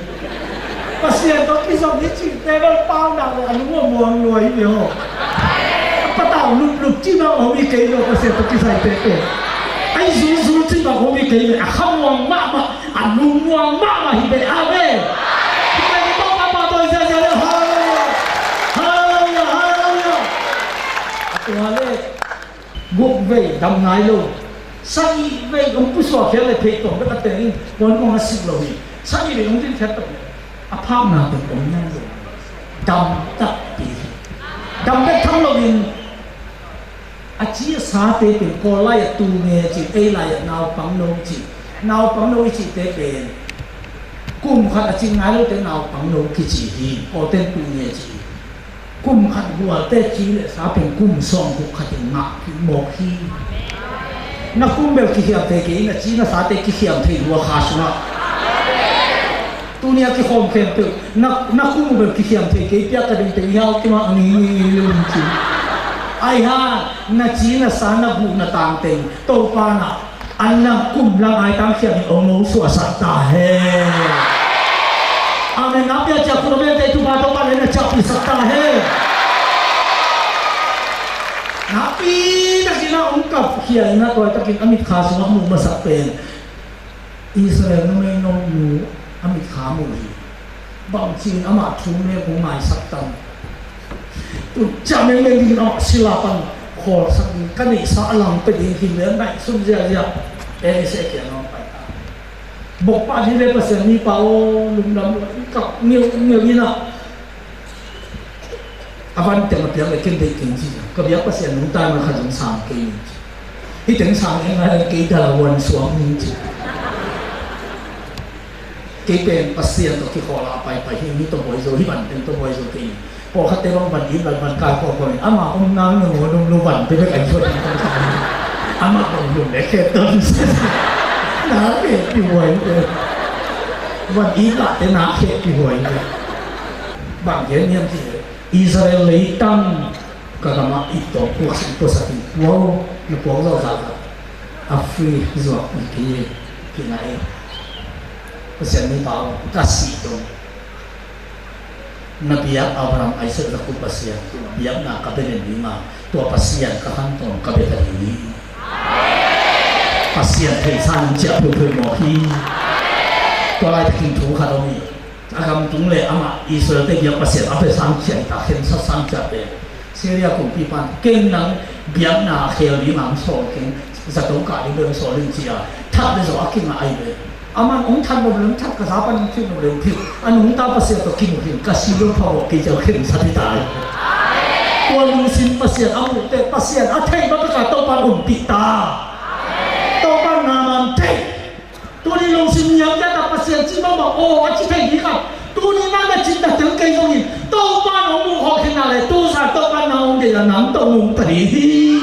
Pasian tawh kizom hi cihte bel pau nak le a lung a muang lua hi ve aw. A patau luplup cih bang om hi kei lo, Pasian tawh kisai pekpek. A i zulzul cih bang om hi kei ve, a kha muang mahmah, a lung muang mahmah hi ve. Amen. Hi ve, hi ve, pa, pa, pa, ziazia le, hallelujah. Hallelujah, hallelujah. A tua le. Guk vei dam nai lo. Sagih vei hong pusuak khiat le pheihtawm bek a teng in puan kong a sik lo hi. Sagih vei hong din khiat tawh le a phakna teng om nai lo. Dam takpi hi. Dam bek tham loin a ci a sate pen Kawl lai-ah tu nge ci, ei lai-ah naupang no ci. Naupang no i cihte pen kum khat a cin nai lote naupang no kici hi. Kawlten tu nge ci hi. Kum khat gualte ci le sa pen kum sawmguk khat in ngah mawk hi. Na kum bel kikhiam thei kei, na ci na sate kikhiam thei lua kha sungah. Tuni a kikhawm khempeuh na, na kum bel kikhiam thei kei, piak ka ding teng hiau kimah a ngi ngi ngi ngi ci. Ai ha, na ci na sa na guh na tang teng Topa na an lang kum lang ai tang khiam in ong no suahsak ta hen. Amen. Na pia ciah khut a mente tu pa Topa le na ciah pisak ta hen. Napi takin a ong kap khia in a tuai takin a mit kha sungah muh masak pen Israel numei no nu a mit kha muh hi. Bangci in amah thu meng ong ngaisak tam. Tu ciah meng meng dingin amah sila pan khawlsak ding, ka neihsa a lang pia ding hi le naih sun ziahziah. Elisha kiang a pai ta. Bok pah ding le Pasian mipa aw, lungdam lua, kap ngiu ngiu in ah. A van teng a piak le ken deih keng ci. Ka biak Pasian nungta na khat zong sang kei ning ci. Hih teng sang eng a kei dalawan suang ning ci. Kei pen Pasian tawh kikhawl a paipai hi, mi tawh buai zo, hih van teng tawh buai zo kei ning. Pawlkhatte bang van it lai van kai kawkaw in ama om nang nang aw, nong lo van pia bek a it. Amah bang lum le khe ton. Na khe pi huai te. Van it lahte na khe pi huai te. Bang gen hiam cih leh Israel leitang ka gamah it tawh puaksak puaksak in puau na puak zawh zahzah a free zuak in kei hi. Kei na e. Pasian mipa aw, ka sih dong na biak Abraham, Isaac, Jacob Pasian, tua biakna ka bia den ding a, tua Pasian ka khantawn ka bia ta ding hi. Pasian theihsa ning ciah pheupheu mawk hi. Tua laitakin thu khat om hi. A gam tung le amah Israel-te biak Pasian a pia sang ciah hi ta, khensat sang ciah pen Syria kumpipa in ken nang biakna a khel ding a hong sawl keng, zato kah ding bek hong sawl in ci a, that le zawh a kingah ahi ve. Aman hong that lo lem, that ka za pan hong philh lo lem philh. A nungta Pasian tawh kimu hi, ka si lo pha vawh kei ciang khensat hi ta hi. Tua lungsim Pasian a muh teh, Pasian a theih bek a Topa in ompih ta. Topa in Naaman theih. Tuni lungsim niam ciat a Pasian cih mahmah aw a ci thei ding khat. Tuni na na cih na tel kei zongin Topa in hong muh khawh khin na le, tu zan Topa in nang hong deih a, nang tawh nung ta ding hi.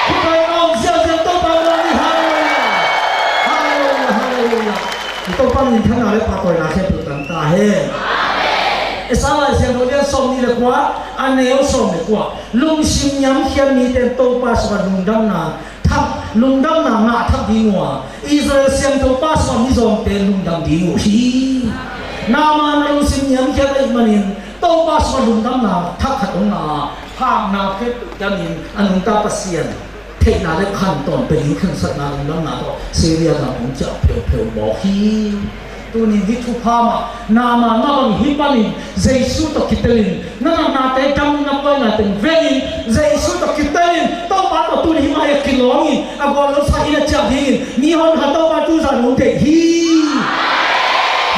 Khut beng a om ziahziah Topa in muang hi. Halleluiah. Halleluiah, halleluiah. Topa minthanna le pahtawina khempeuh tang ta hen. Esai Lai Siangtho lian sawmnih le kua, a neu sawm le kua. Lungsim niamkhiat mite in Topa sungah lungdamna thak, lungdamna ngah thak ding uh a, Israel siangtho pa sungah mizawngte lungdam ding uh hi. Naaman a lungsim niamkhiat ahih manin Topa sungah lungdamna thak khat hong ngah a, hakna khempeuh damin a nungta Pasian theihna le khantawn pia ding khensatna lungdamna tawh Syria gam hong ciah pheupheu mawk hi. Tunin hih thupha mah, Naaman mah bang hih panin Jesu tawh kitelin, na natnate dam, na buainate vengin, Jesu tawh kitelin, Topa tawh tuni hih mah hi a kilawngin, a gualzosa in a ciah dingin, mi hon kha Topa tuzan hong deih hi.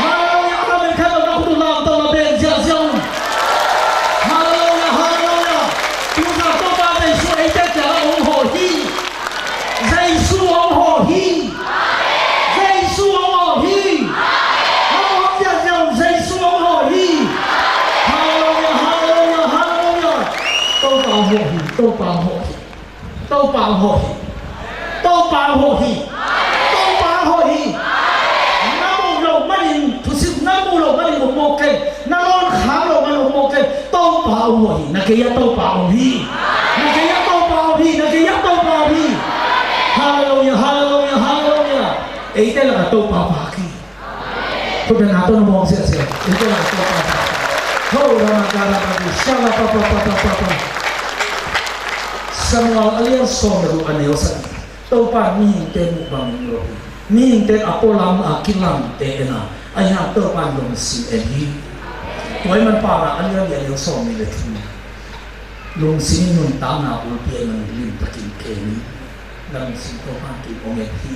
Halleluiah, amen. Khat lo na khut uh lam tawh la ben ziahziah un. Halleluiah, halleluiah. Tuzan Topa Jesu eite kiangah hong hawh hi. Jesu hong hawh hi. Jesu hong hawh hi. Hong hawh ziahziah un, Jesu hong hawh hi. Halleluiah, halleluiah, halleluiah. Topa hong hawh hi, Topa hong hawh hi. Topa hong hawh hi. Topa hong hawh hi. Topa hong hawh hi. Na muh loh manin, thusim na muh loh manin hong mawk kei. Na lawn khak loh man hong mawk kei. Topa hong hawh hi. Na gei ah Topa hong hi. Na gei ah Topa hong hi. Na gei ah Topa hong hi. Halleluiah, halleluiah, halleluiah. Eite lakah Topa pha hi. Khut beng a tawh na muang siasia. Eite lakah Topa pha hi. Ho, rama, ka, rama, di, sha, la, pa, pa, pa. Samuel a lian sawm le guk, a neu sagih. Topa in mihingte muh bangin mu lo hi. Mihingte in a pualam a kilamte en a, ahi hang Topa in lungsim en hi. Tua ahih man Paunak a lian li, a neu sawmnih le thum. Lungsim in nuntakna ulpi ahih manin limtakin keng in, na lungsim Topa in tun hong en hi.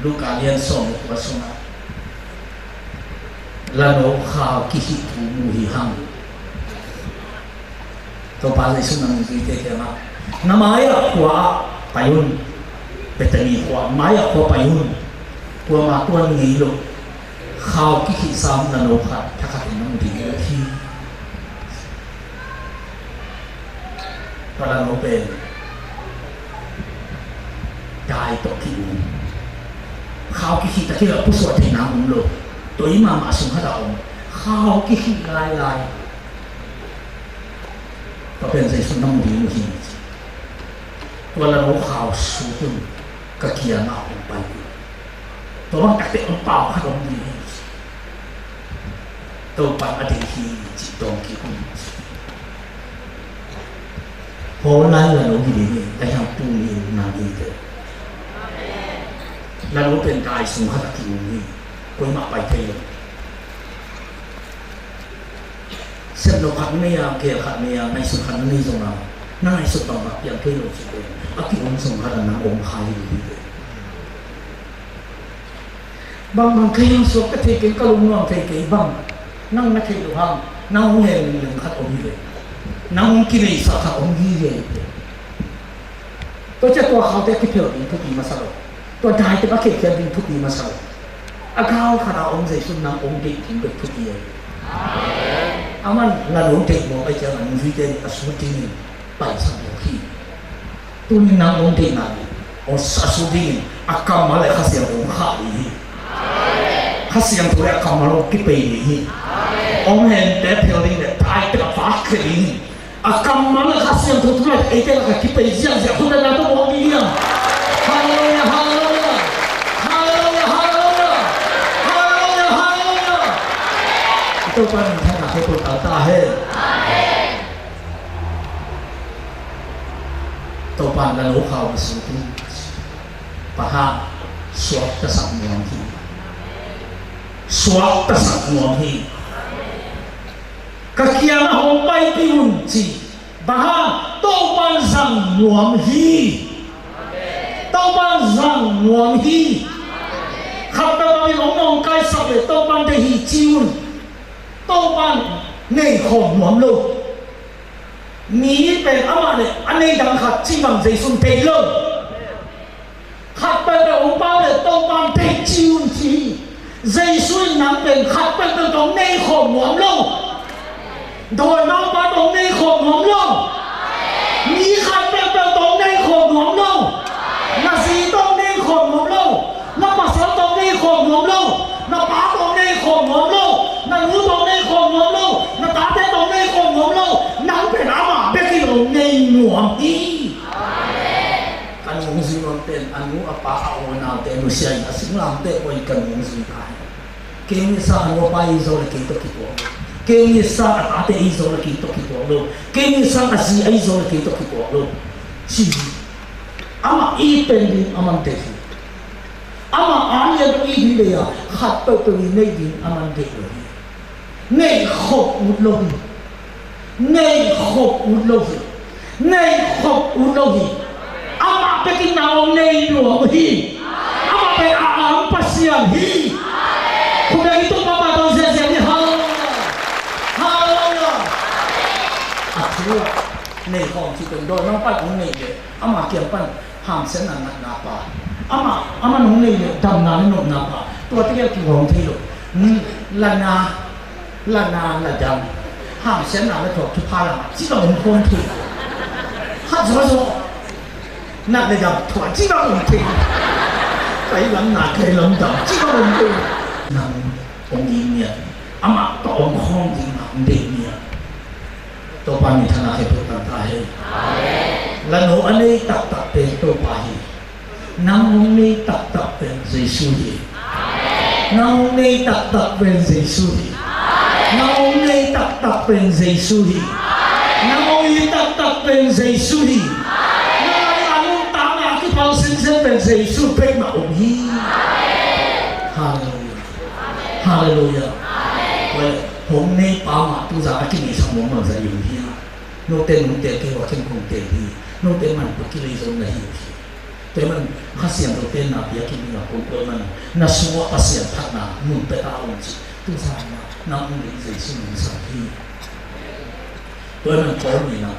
Luka lian sawm le kua sungah, la no khau kikhih thu mu hi hang. Topa Jesuh in a mizuite kiangah, na mai-ah khua ah pai un. Bethani khua mai-ah khua pai un. Kuamah tuan ngei lo, khau kikhihsa om la no khat thakhatin na mu ding hi. Pala no pen dai tawh ki-um. Khau kikhih taktak a pusuah theih nang om lo. Tua i mahmah sung khat a om. Khau kikhih lailai. Tua pen Jesu na mu ding uh hi. Tua la no khau sut un ka kiangah hong pai. Tua bang taktak hong pau khat om ding hi. Topa'n a deih hi cih dawng kik un. Paul lai la no hi ding hi, a hiang tu ni nang hi te. La no pen dai sung khat a ki-um hi, koimah pai thei lo. Sepno khat nei a, gel khat nei a, ngaihsut khat nei zong a, na ngaihsut bang bang piang thei lo cih pen a ki-um sung khat a nang om kha hi ding hi te. Bangbang kei hong suak ka thei kei, ka lungnuam thei kei bang. Nang na theih loh hang, nang hong hel lengkhat om hi ve. Nang hong kineihsak khat om hi ve. Tua ciang tua khaute a kiphel ding thupi masa lo. Tua daite a khekhia ding thupi masa lo. A gal khat a om Jesu nang hong deih ding bek thupi ahi. Aman nang hong deih mawk ahih ciangin a nungzuite a sut dingin paisak mawk hi. Tuni nang hong deihna ding, hong sa sut dingin a kammal le Kha Siangtho hong khah ding hi. Kha Siangtho le a kammal hong kipei ding hi. Hong hente phel ding le taitak a vak khia ding hi. A kammal le Kha Siangtho tu laitak eite lakah kipei ziahziah, khut beng na tawh muak ding hiam? Halleluiah, halleluiah. Halleluiah, halleluiah. Halleluiah, halleluiah. I Topa minthanna khempeuh tang ta hen. Topa in la no khau na sut un. Pa ha, suaktasak nuam hi. Suaktasak nuam hi. Ka kiangah hong paipih un ci. Pa ha, Topa in zang nuam hi. Topa in zang nuam hi. Khat peuhpeuh in hong nawngkaisak leh Topa in deih hi ci un. Topa in nei khawm nuam lo. Mi pen amah le a nei dang khat cih bang Jesu in deih lo. Khat peuhpeuh hong pau le Topa in deih ci un ci hi. Jesu in nang pen khat peuhpeuh tawh nei khawm nuam lo. Dawimangpa tawh nei khawm nuam lo. Mi khat peuhpeuh tawh nei khawm nuam lo. Na zi tawh nei khawm nuam lo. Na pasal tawh nei khawm nuam lo. Na pa tawh nei khawm nuam lo. Na nu tawh nei khawm nuam lo. Na tate tawh nei khawm nuam lo. Nang pen amah bek in hong nei nuam hi. Ka nungzui nuam pen a nu a pa a u a naute nusia in a singlamteh pawh in ka nungzui ta hi. Kei hong itsa a nu a pa i zaw le kei tawh kituak lo. Kei hong itsa a tate i zaw le kei tawh kituak lo. Kei hong itsa a zi a i zaw le kei tawh kituak lo. Ci hi. Amah it pen ding aman deih hi. Amah a lian i ding deih a, khat peuhpeuh i neih ding aman deih lo hi. Neih khop ut lo hi. Neih khop ut lo hi. Neih khop ut lo hi. Amah bek in nang hong nei nuam hi. Amah pen a ang Pasian hi. Khut beng i tung papa tawh ziahziah ni. Halleluiah. Halleluiah. A thu a neih khawm ci pen dawimangpa in hong neih leh ama kiang pan hamsiatna natna pa. Amah, amah in hong neih leh damna le nopna pa. Tua tegel kigawm thei lo. Hmm, lana, lana, ladam. Hamsiatna le thuak thupha lam cih bang om khawm thei. Khat zawzaw. Nat le dam thuak cih bang om thei. Kai lam na, kai lam dam cih bang om thei. Nang hong deih ni a. Amah tawh om khawm ding a hong deih ni a. Topa minthanna khempeuh tang ta hen. La no a nei taktak pen Topa hi. Nang hong nei taktak pen Jesu hi. Nang hong nei taktak pen Jesu hi. Nang hong nei taktak pen Jesu hi. Nang hong it taktak pen Jesu hi. Nang a nuntakna a kiphal sinsen pen Jesu bek mah om hi. Halleluiah. Halleluiah. Well, hong nei pa mah tu zah a kineihsak nuam lo zah hi uh hiam? Note nong teel kei uh a, ken kong teel hi. Note man tua kilei zong na hi uh hi. Tua ahih man Kha Siangtho tenna biakinn dingah kong koih man na sungah Pasian phatna mun pia ta un ci. Tu zah mah nang hong deih Jesu min sa hi. Tua ahih man Paul in a,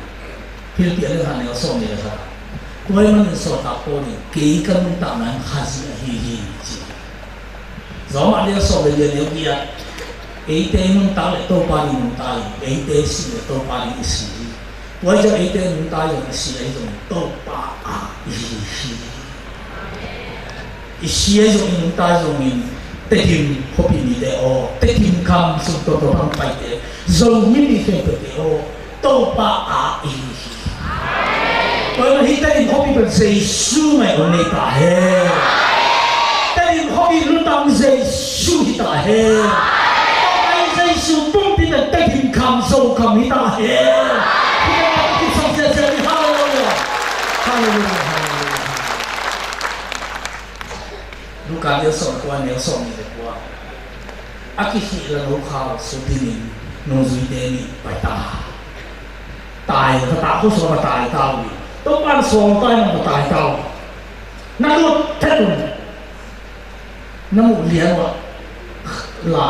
Philippi a lian khat neu sawm nih le khat ah, tua ahih manin sawltak Paul in kei ka nuntakna in Khazih ahi hi ci. Rom a lian sawm le li a neu giat, eite i nuntak leh Topa ding i nuntak hi, eite i sih leh Topa ding i si hi. Tua hi ciang eite nungta zong i si ahi zong Topa a i hi hi. I si ahi zong i nungta zongin Tedim khuapi mite aw, Tedim kham sung tawh tawh hong paite, Zomi mi khempeuhte aw, Topa a i hi hi. Tua hi Tedim khuapi pen Jesu mai hong nei ta hen. Tedim khuapi lutang Jesu hi ta hen. Tua hi Jesu pumpi pen Tedim kham Zo kham hi ta hen. Hi ta hen. Hallelujah. Hallelujah. Hallelujah. Luka lian sawm kua, neu sawm nih le kua. A kikhih la no khau su dingin nungzuite nih pai ta. Tai, ka ta, ko suak ka tai ta uh hi. Topa na suak tai na ka tai ta uh hi. Na lut thet un. Na muh lian uh a la,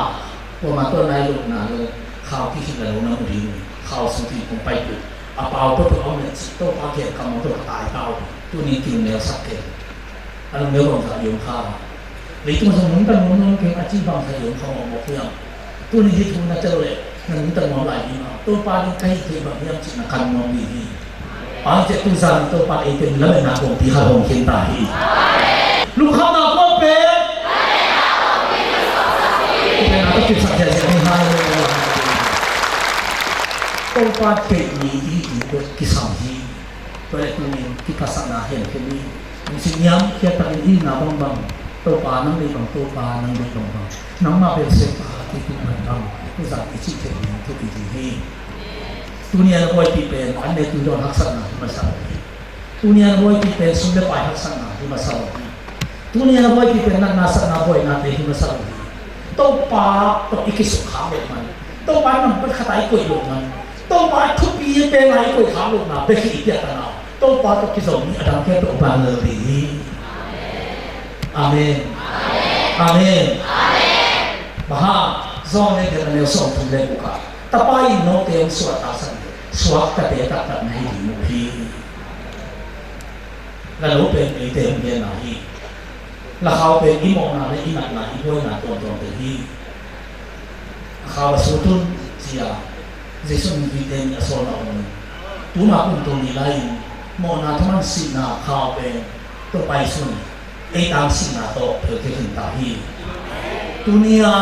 kuamah tawh nai lutna lo, khau kikhih la lo na muh ding uh hi. Khau su ding kong pai peuh. A pau peuh peuh om leh cih Topa kiang kam om tawh ka tai ta uh hi. Tuni kiu neu sak kei. A lungneu bangzah i om kha. Leitung zong nungta nuam nuam keng a ci bangzah i om kha mawkmawk hiam? Tuni hih thu na tel leh na nungta nuam lai ding a, Topa ding ka hih theih bang hiam cih na kan nuam ding hi. Bang hang hiam cih leh tuzan Topa eite lametna kongpi khat hong khen ta hi. Lungkhamna kua pen? Pen a ka kipsak ziahziah ni. Hallelujah. Topa theih mi i hih ding kisam hi. Tua leh tuni in kiphatsakna hemkhem ni. Lungsim niam khiat takin itna bangbang, Topa nang deih bang, Topa nang deih bangbang, nangmah bek sempa, kituh bangbang, tuzan i cih theih ding thupi ding hi. Tuni a na buaipih pen an ne tui dawn haksatna hi masa lo hi. Tuni a na buaipih pen sum le pai haksatna hi masa lo hi. Tuni a na buaipih pen natna satna buainate hi masa lo hi. Topa tawh i kisuk khak loh man, Topa nambat khat a i koih loh man, Topa thupi pen a i koih khak lohna bek hi i piattana. Topa tawh kizom ni a dang khempeuh ban lel ding hi. Amen. Amen. Bang hang? John lian giat, a neu sawmthum le guk ah, Tapa in note hong suahtaksak leh suaktate taktak na hi ding uh hi. La no pen eite hong genna hi. La khau pen i mawhna le i natna, i buaina tuamtuamte hi. A khau a sut un, ci-a Jesu nungzuite nih a sawlna om in, tuma kum tul nih lai-in mawhna thaman sihna khau pen Topa Jesu in ei tang sihna tawh phel khin ta hi. Tuni-a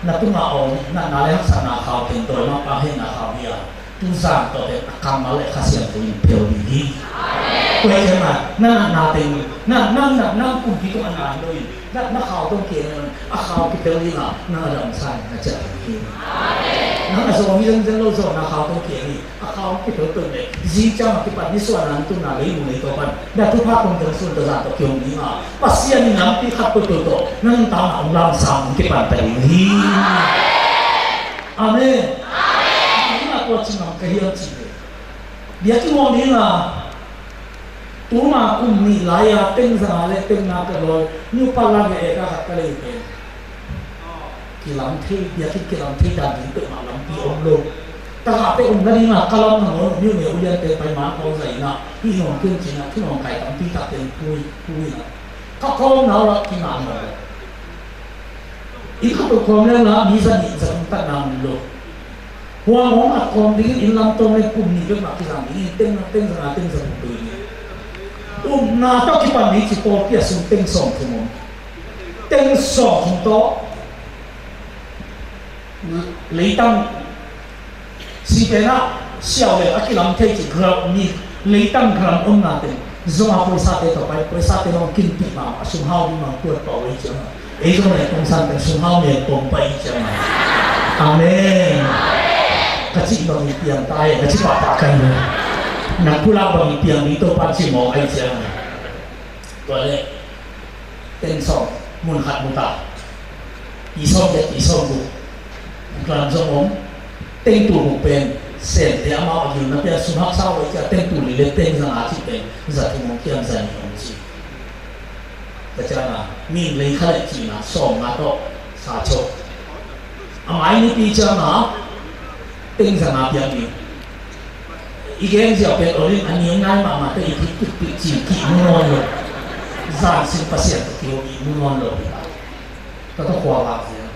na tungah a om natna le haksatna khau pen dawimangpa hehna khau hi a, tuzan tawh pen a kammal le Kha Siangtho in phel ding hi. Tua hi ciangin na natna teng, na, nang, nang kumpi tungah na om lo in, na, na khau tawh keng in, a khau kiphel ding a, nang a damsa in na ciah ding hi. Nang a zawng hi zenzen lo zawng, na khau tawh keng in, a khau kiphel peuhmah, zing ciang a kipan nisuahna, na tunna, leinu leitaw pan na thupha kong teng sun tawh zan tawh kihong ding a, Pasian in lampi khat peuhpeuh tawh na nuntakna hong lamsang, hong kipan ta ding hi. Amen. Amen. Tua ci ngam ka hiam cih leh, biakinn hong ding a, tuma kum nih lai-a teng za nga le teng nga ka dawi, nupa la nge eka khat ka lei pen, kilam thei, biakinn kilam thei dan ding peuhmah lampi om lo. Tagahte om nading a ka lam nangawn, miu ne uliante pai man khawng zai in a, hih hong kiam cih in a, thu hong kai tampi takte in pui, pui in a, ka khawm nau la kingah nawn lo. Inn khat tawh khawm leng la mi za nih za thum tatna om lo. Huang hong at khawm dingin inn lam tawng le kum nih bek mah kizang dingin teng, teng za nga, teng za thum doi ding. Upna tawh kipan ding ci pawlpi a sung teng sawmthum om. Teng sawmthum tawh leitang, si pen ah siau le a kilam thei ci gram, mi leitang gram omna teng zong a poisate tawh pai, poisate hong kinpih mahmah, sum hau ding mah kuat pah uh ei ciang a, ei zong le kong san teng sum hau mel pong pai ciang a. Amen. Ka cih bangin piang ta e, ka cih pahpah ka hi. Na pulak bangin piang ding Topa in cih mawk ei ciang a. Tua leh teng sawm mun khat mu ta. Pi sawm giat, pi sawm guk. Gram zong om. Teng tul guk pen Semte amau a gilna pian sum haksa uh ei ciang, teng tul li le teng za nga cih pen za thum om, kiam za nih om ci. Tua ciang a mi in lei kha leh cihna sawm nga tawh sa chok. A mai nipi ciang a teng za nga piak ding. I gen ziau pen olin a niu nai mahmah te i thik tukpih ci kih mu nawn lo. Zan sin Pasian tawh kiho kih mu nawn lo hi ta. Tua tawh khua vak ziau.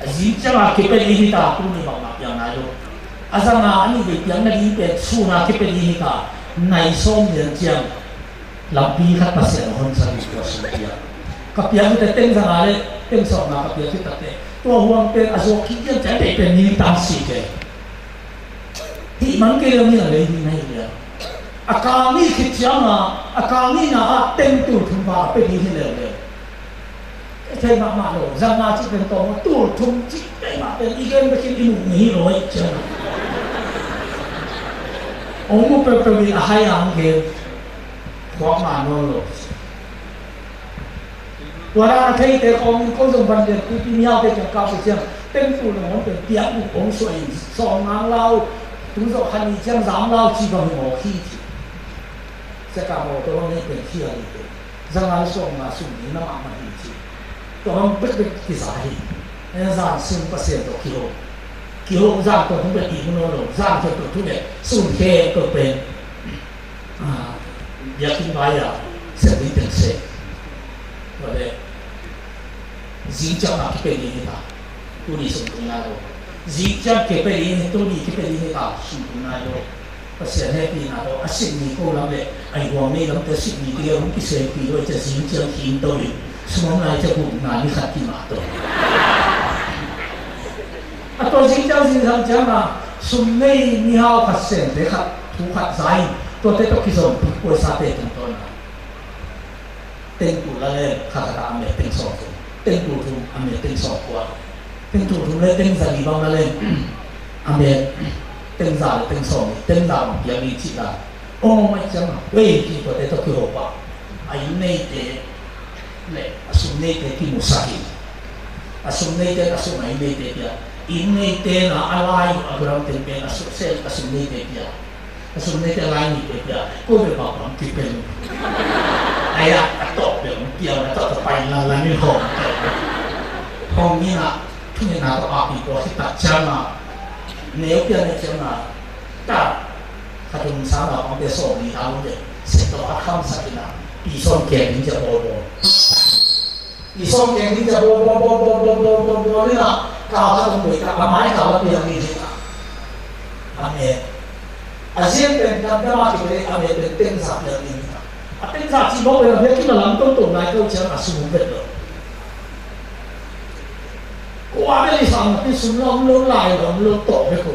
A zing ciang a kipen i hi ta, tuni bangmah piang nai lo. A zanga a nih vei piakna ding pen sun a kipia ding hi ta, nai sawm lian ciang lampi khat Pasian a hon sa ding tua sun piak. Ka piak ute teng zanga le teng sawmna ka piak hi ta te. Tua huang pen a zuak khit lian ciang tei pen ni tang si ke. Hih man kei leng ni a lei ding na hi lian. A kang ni khit ciang a, a kang ni na a teng tul thum ba a pe ding hi leu leu. I thei mahmah lo, zanga cih pen tawm tul thum cih pen mah pen i gen bekin i muh ngei hi lo ahi ciang. Ong muh peuhpeuh in a hai ang gen. Khuak mah nawn lo. Tua dan a theite kawmin ko zong van lian pipi miaute kiang kap uh ciang, teng tul lo hong pen piak uh hong suah in sawm ngang lau, tu zawh khan i ciang zam lau ci bang hi mawk hi ci. Sia ka mawk tawh hong nei pen khia hi te. Zanga le sawmnga sum ding na mahmah hi ci. Tua bang bekbek kiza hi. Zan sum Pasian tawh kiho. Kiho zan tawh hong bek ihmu nawn lo. Zan tawh tawh thu le sum khe tawh pen. Biakinn vai a sem ding teng se. Tua le zing ciang a kipia ding hi ta. Tuni sum tung nai lo. Zing ciang kipia ding hi, tuni kipia ding hi ta. Sum tung nai lo. Pasian hehpihna tawh a sitni ko lam le a huang nei lamte sitni teng hong kiselpih lo ciang zing ciang khin to in sum om lai ciang gupna ni khat kimah to. A tua zing ciang zing zang ciang a sum nei mihau khat semte khat thu khat za in tuate tawh kizom pik puaisate tungtawn a. Teng tul la leng khat khat ah a met teng sawm thum, teng tul thum a met teng sawm kua, teng tul thum le teng za li bang la leng a met teng za le teng sawm li, teng za bang piak li cih la. Aw mai ciang a wei ki tuate tawh kiho pah a inn neite le a sum neite kimusak in a sum neite a sum a inn neite pia, inn neite na a lai a buram teng pen a sum sel a sum neite pia. A sum neite lai ni pia pia, ko ve bang bang kipia lo. Ai a, a tawh bel hong pia, a tawh tawh pai lan lan in hong. Hong ni na, thu ni na tawh a pi ko hi tak ciang a. Neu pia ne ciang a. Ta, kha thum sa na hong te so ni ta lo de. Se tawh a kham sa ki na. Pi son ke ni ja bo bo. I sawm keng ding cia bawl, bawl, bawl, bawl, bawl, bawl, bawl, bawl, bawl, ni na, kau khat hong buai ta, a mai kau a piang ding hi ta. Amen. A zian pen kan dam a kipia le, amen pen tengza piang ding hi ta. A tengza ci mawk pen a biakinn a lam tongtong nai kau ciang a sum hong vet lo. Ko a bel i sang na pi sum lo, om lo lai lo, om lo tawh bek ko.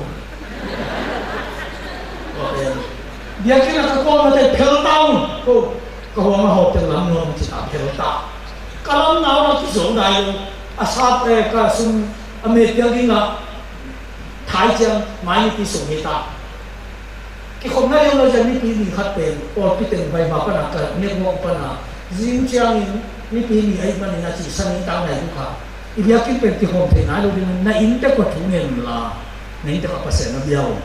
Biakinn a ka kawl mate phel ta un. Ko, ka huang a hawp teng lam nuam ci ta phel ta. Ka lam nau na kizom dai lo. A sat, eh, ka sum a met piang ding a thai ciang mai nipi sung hi ta. Kikhopna liang lo ciang nipi ni khat pen pawlpi teng vai ma pana ka network pana zing ciangin nipi ni ahih manin a ci sa ni tang nai tu kha. I biakinn pen kikhawm thei nai lo ding na inntek kua thu ngen la na inntek a Pasian na bia uh.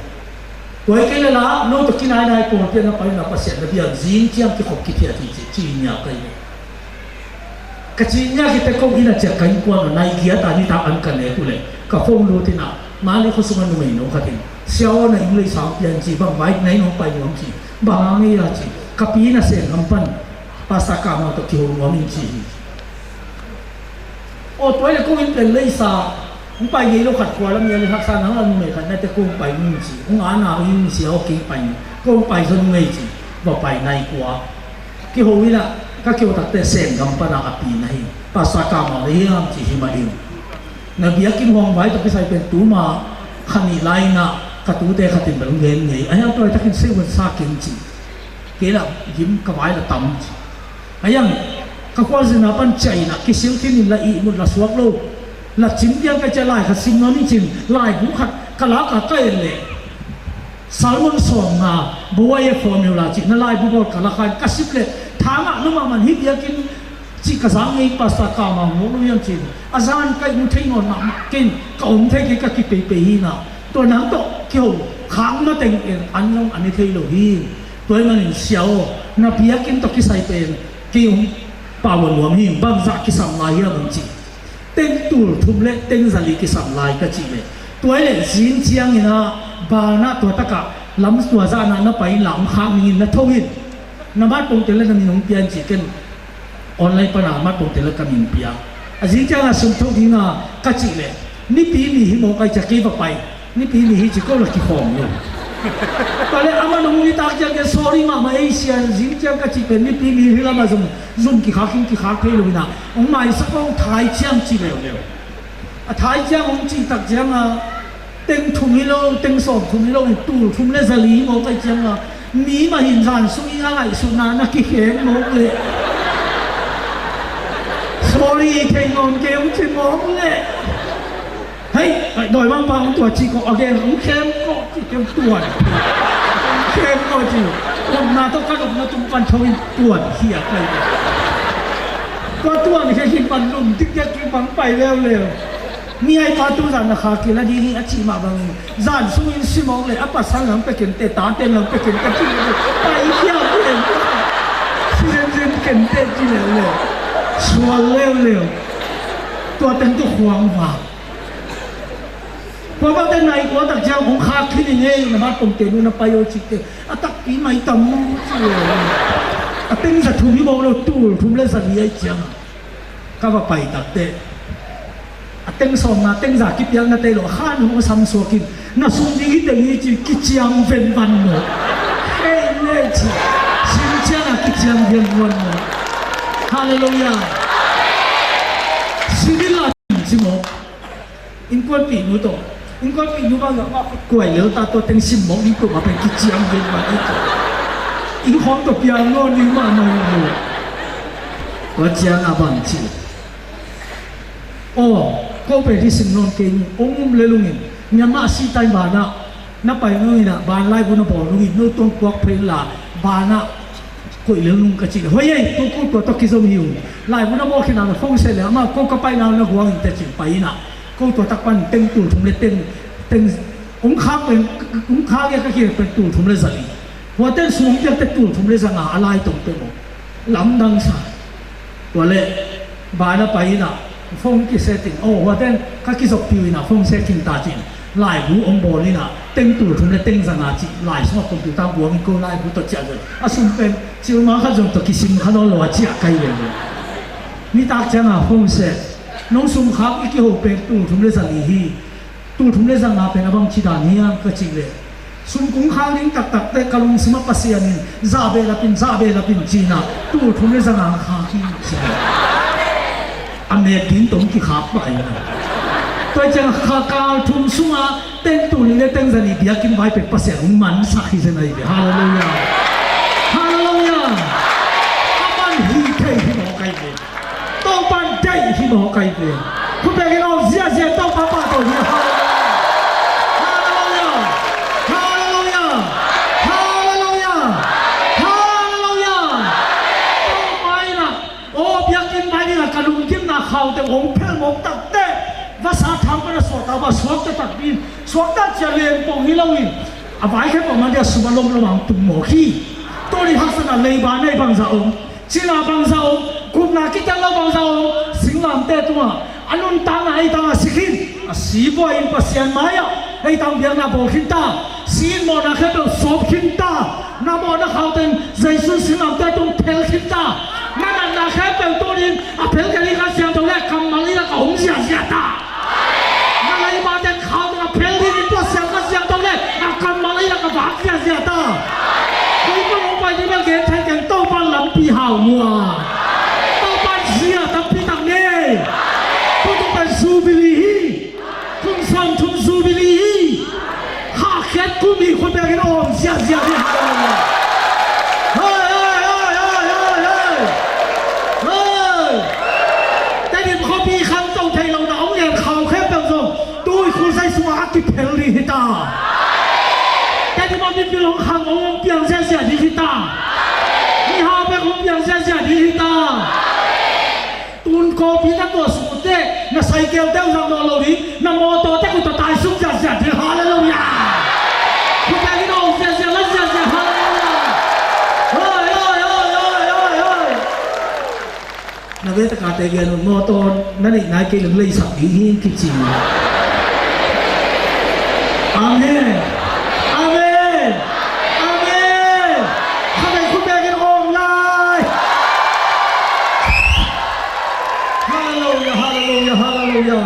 Tua hi kei le la no tawh kinainai pawlpi a na pai na Pasian na bia uh zing ciang kikhop kiphiat hi ci ci nia kai ve. Ka cih nia kite ko inn a ciah ka innkuan a nai giat a nitak an ka nek uh leh ka phone lut in a Mali khua sungah numei no khat in sia aw na inn lei sang pian ci bang vai na inn hong pai nuam ci bang a ngei a ci ka pi na seng lam pan Pastor Kah Mau tawh kiho nuam in ci hi. Aw tua le ko inn pen leisa hong pai ngei lo khat khua lam nia le haksa nang a numei khat na te ko hong pai nuam ci hong a na inn sia aw kei pai ko hong pai zaw nung ngei ci va pai nai kua. Kiho in ah ka kiho takte Sengam pan ah a pi na hi. Pastor Kah Mau na hiam ci hi mah in. Na biakinn huang vai tawh kisai pen tuma kha nih lai in ah ka tute khat in bel gen ngei a hiang tua takin sei hun sa keng ci. Kei lah gim ka vai la tam ci. A hiang ka khualzinna pan ciah in ah kisil khin in la ihmut la suak lo. La cim piang ka ciah lai khat sim nuam in cin lai bu khat ka lak a ka en leh. Salmon sawm nga buai a formula cih na laibu bawl ka la khan ka sip leh thangah na mahmah hi biakinn cih ka zang ngei Pastor Kah Mau ngawk lo hiam cih a zan ka ih mu thei nawn mahmah ken ka om thei kei ka kipeipei hi na tua nang tawh kiho khang na teng en an zong an i thei lo hi. Tua hi manin sia aw na biakinn tawh kisai pen kei hong pau a nuam hi bangzah kisam lai hiam hong cih. Teng tul thum le teng zali kisam lai ka cih le tua le zing ciangin ah banah tua takah lam tua zahna na pai in la hong khak ningin na tho in na matpong tel le na min hong pia in cih ken online pana matpong tel le ka min pia a zing ciangah sum tho dinga ka cih le nipi ni hi mawk ai cia kei va pai Nipi ni hi ci ko la kikhawm lo. Tua leh aman hong nitak ciang ke sorry mahmah ei sia, zing ciang ka cih pen Nipi ni hi lamah zong zum kikhak in kikhak thei lo hi na. Hong maisak hong thai ciang ci leuleu. A thai ciang hong cih tak ciang a teng thum hi lo, teng sawm thum hi lo in tul thum le zali hi mawk ai ciang a mi mah hin zan sung i a ngaihsutna na kikheng mawk leh sorry thei nawn kei hong ci mawk leh. Hei, dawi bang pa hong tua ci ko again hong khem ko ci kem tuan. Khem ko ci. Upna tawh ka nopna tung pan thawin tuan khia kai. Tua tuan khia khin pan lum dik dik khin pan pai leuleu. Mi ai pa tu zan na kha kila ding hi a ci mah bangin zan sungin si mawk le a pasal lam pekin te ta ten lam pekin te ci le pai khia leuleu. Si zen zen ken te ci leuleu. Sual leuleu. Tua teng tu khuang va. Kua bang te nai kua tak ciang hong khak khin i ngei na mat pong te nu na pai o cik te a takpi mai tam mu ci le. A teng za thum hi bawk lo tul thum le za li ai ciang ka va pai tak te a teng sawm na teng za kipiak na te lo a khan hong sam suak in na sum ding hi teng hi ci kiciang ven van mu. Hei le ci sim ciang a kiciang ven van mu. Hallelujah. Sibila ci mo. Innkuanpih nu tawh innkuanpih nu bang zah mah kuai lel ta tua teng sim mawk ding tua mah pen kiciam ding mah ding tua. Inn khawng tawh piang nawn ding mah mah hi lo. Tua ciang a bang ci. Aw, ko pen hi sim nawn kei ni ong um le lungin Myanmar a sih tai banah na pai nungin ah ban laibu na bawl nungin no tuang puak phei la banah koih lel nung ka cih le hoi ei ko ko tua tawh kizom hi uh. Laibu na bawl khin ah na phone seh le amah ko ka pai na na guang in te cin pai in ah. Ko tua tak pan teng tul thum le teng teng ung khak pen ung khak ia ka kir pen tul thum le zali. Hua ten sung piak te tul thum le zanga a lai tong te mo. Lamdang sa. Tua le bana pai ina phone ki setting oh hua ten ka kizop piu ina phone setting ta cin. Laibu ong bawl ina teng tul thum le teng zanga ci lai sungah computer buang in ko laibu tawh ciah zel. A sum pen cilma khat zong tawh kisim kha nawn lo a ciah kai le. Nitak cianga phone set nong sum khak i kiho pen tul thum le zali hi. Tul thum le zanga pen a bang ci dan hiam ka cih le sum kung khak ding taktak te ka lungsim a Pasian in zah behlap in zah behlap in cina tul thum le zanga khak hi ci. A met ding tong kikhak pai na. Tua ciang kha kal thum sunga teng tul le teng zani biakin vai pek Pasian hong mansak hi zen ahi ve. Hallelujah. Hallelujah. A man hi thei hi mawk ahi ve. Topan deih hi mawk ahi ve. Khut bekin om ziahziah Topa pahtawi hi. Hallelujah. Hallelujah. Hallelujah. Hallelujah. Topa ina aw biakinn mai dingah ka lungkimna khaute hong phel mawk takte. Vasa thang pana suakta va suakta takpi in suakta cia lengpong hi loin a vai khempeuh man dia sum a lomlom a hong tung mawk hi. Tuni haksatna leiba nei bangzah om. Cina bangzah om, gupna kitel lo bangzah om, singlamteh tungah a nuntakna ei tangah si khin a si buai in Pasian mai-ah ei tang biakna bawl khin ta. Si in mawhna khempeuh sawp khin ta. Na mawhna khauten Jesu singlamteh tung phel khin ta. Na natna khempeuh tunin a phel khin Kha Siangtho le kammal in a ka hong ziahziah ta. Na leiba ten khau tawh a phel dingin tua siang ka siang tawh le a kammal ei la ka vak ziahziah ta. Koi koi hong pai ding bel gen thei keng Topan lampi hau lua. Topan zia tampi tak nei. Tutung pen Jubilee hi. Kum sawm thum Jubilee hi. Khakhiat kum hi khut bekin om ziahziah hi. Hei, hei, hei. Hei. Tedim khuapi khang to thei lo na hong ngen khau khempeuh zong tui khulsai sungah a kiphel ding hi ta. Tedim a mipil hong khang hong piang ziahziah ding hi ta. Mihau bek hong piang ziahziah ding hi ta. Tun kawpi na tua sung utte na cycle teu zang nawn lo ding na mawtaw tek uh tua tai sung ziahziah ding. Hallelujah. Khut bekin om ziahziah la ziahziah. Hallelujah. Hoi, hoi, hoi. Na ve taka te gen un mawtaw na neih nai kei lem leisak ding hi kici. Amen. Amen. Amen. Kha bei khut bekin om lai. Hallelujah, hallelujah, hallelujah.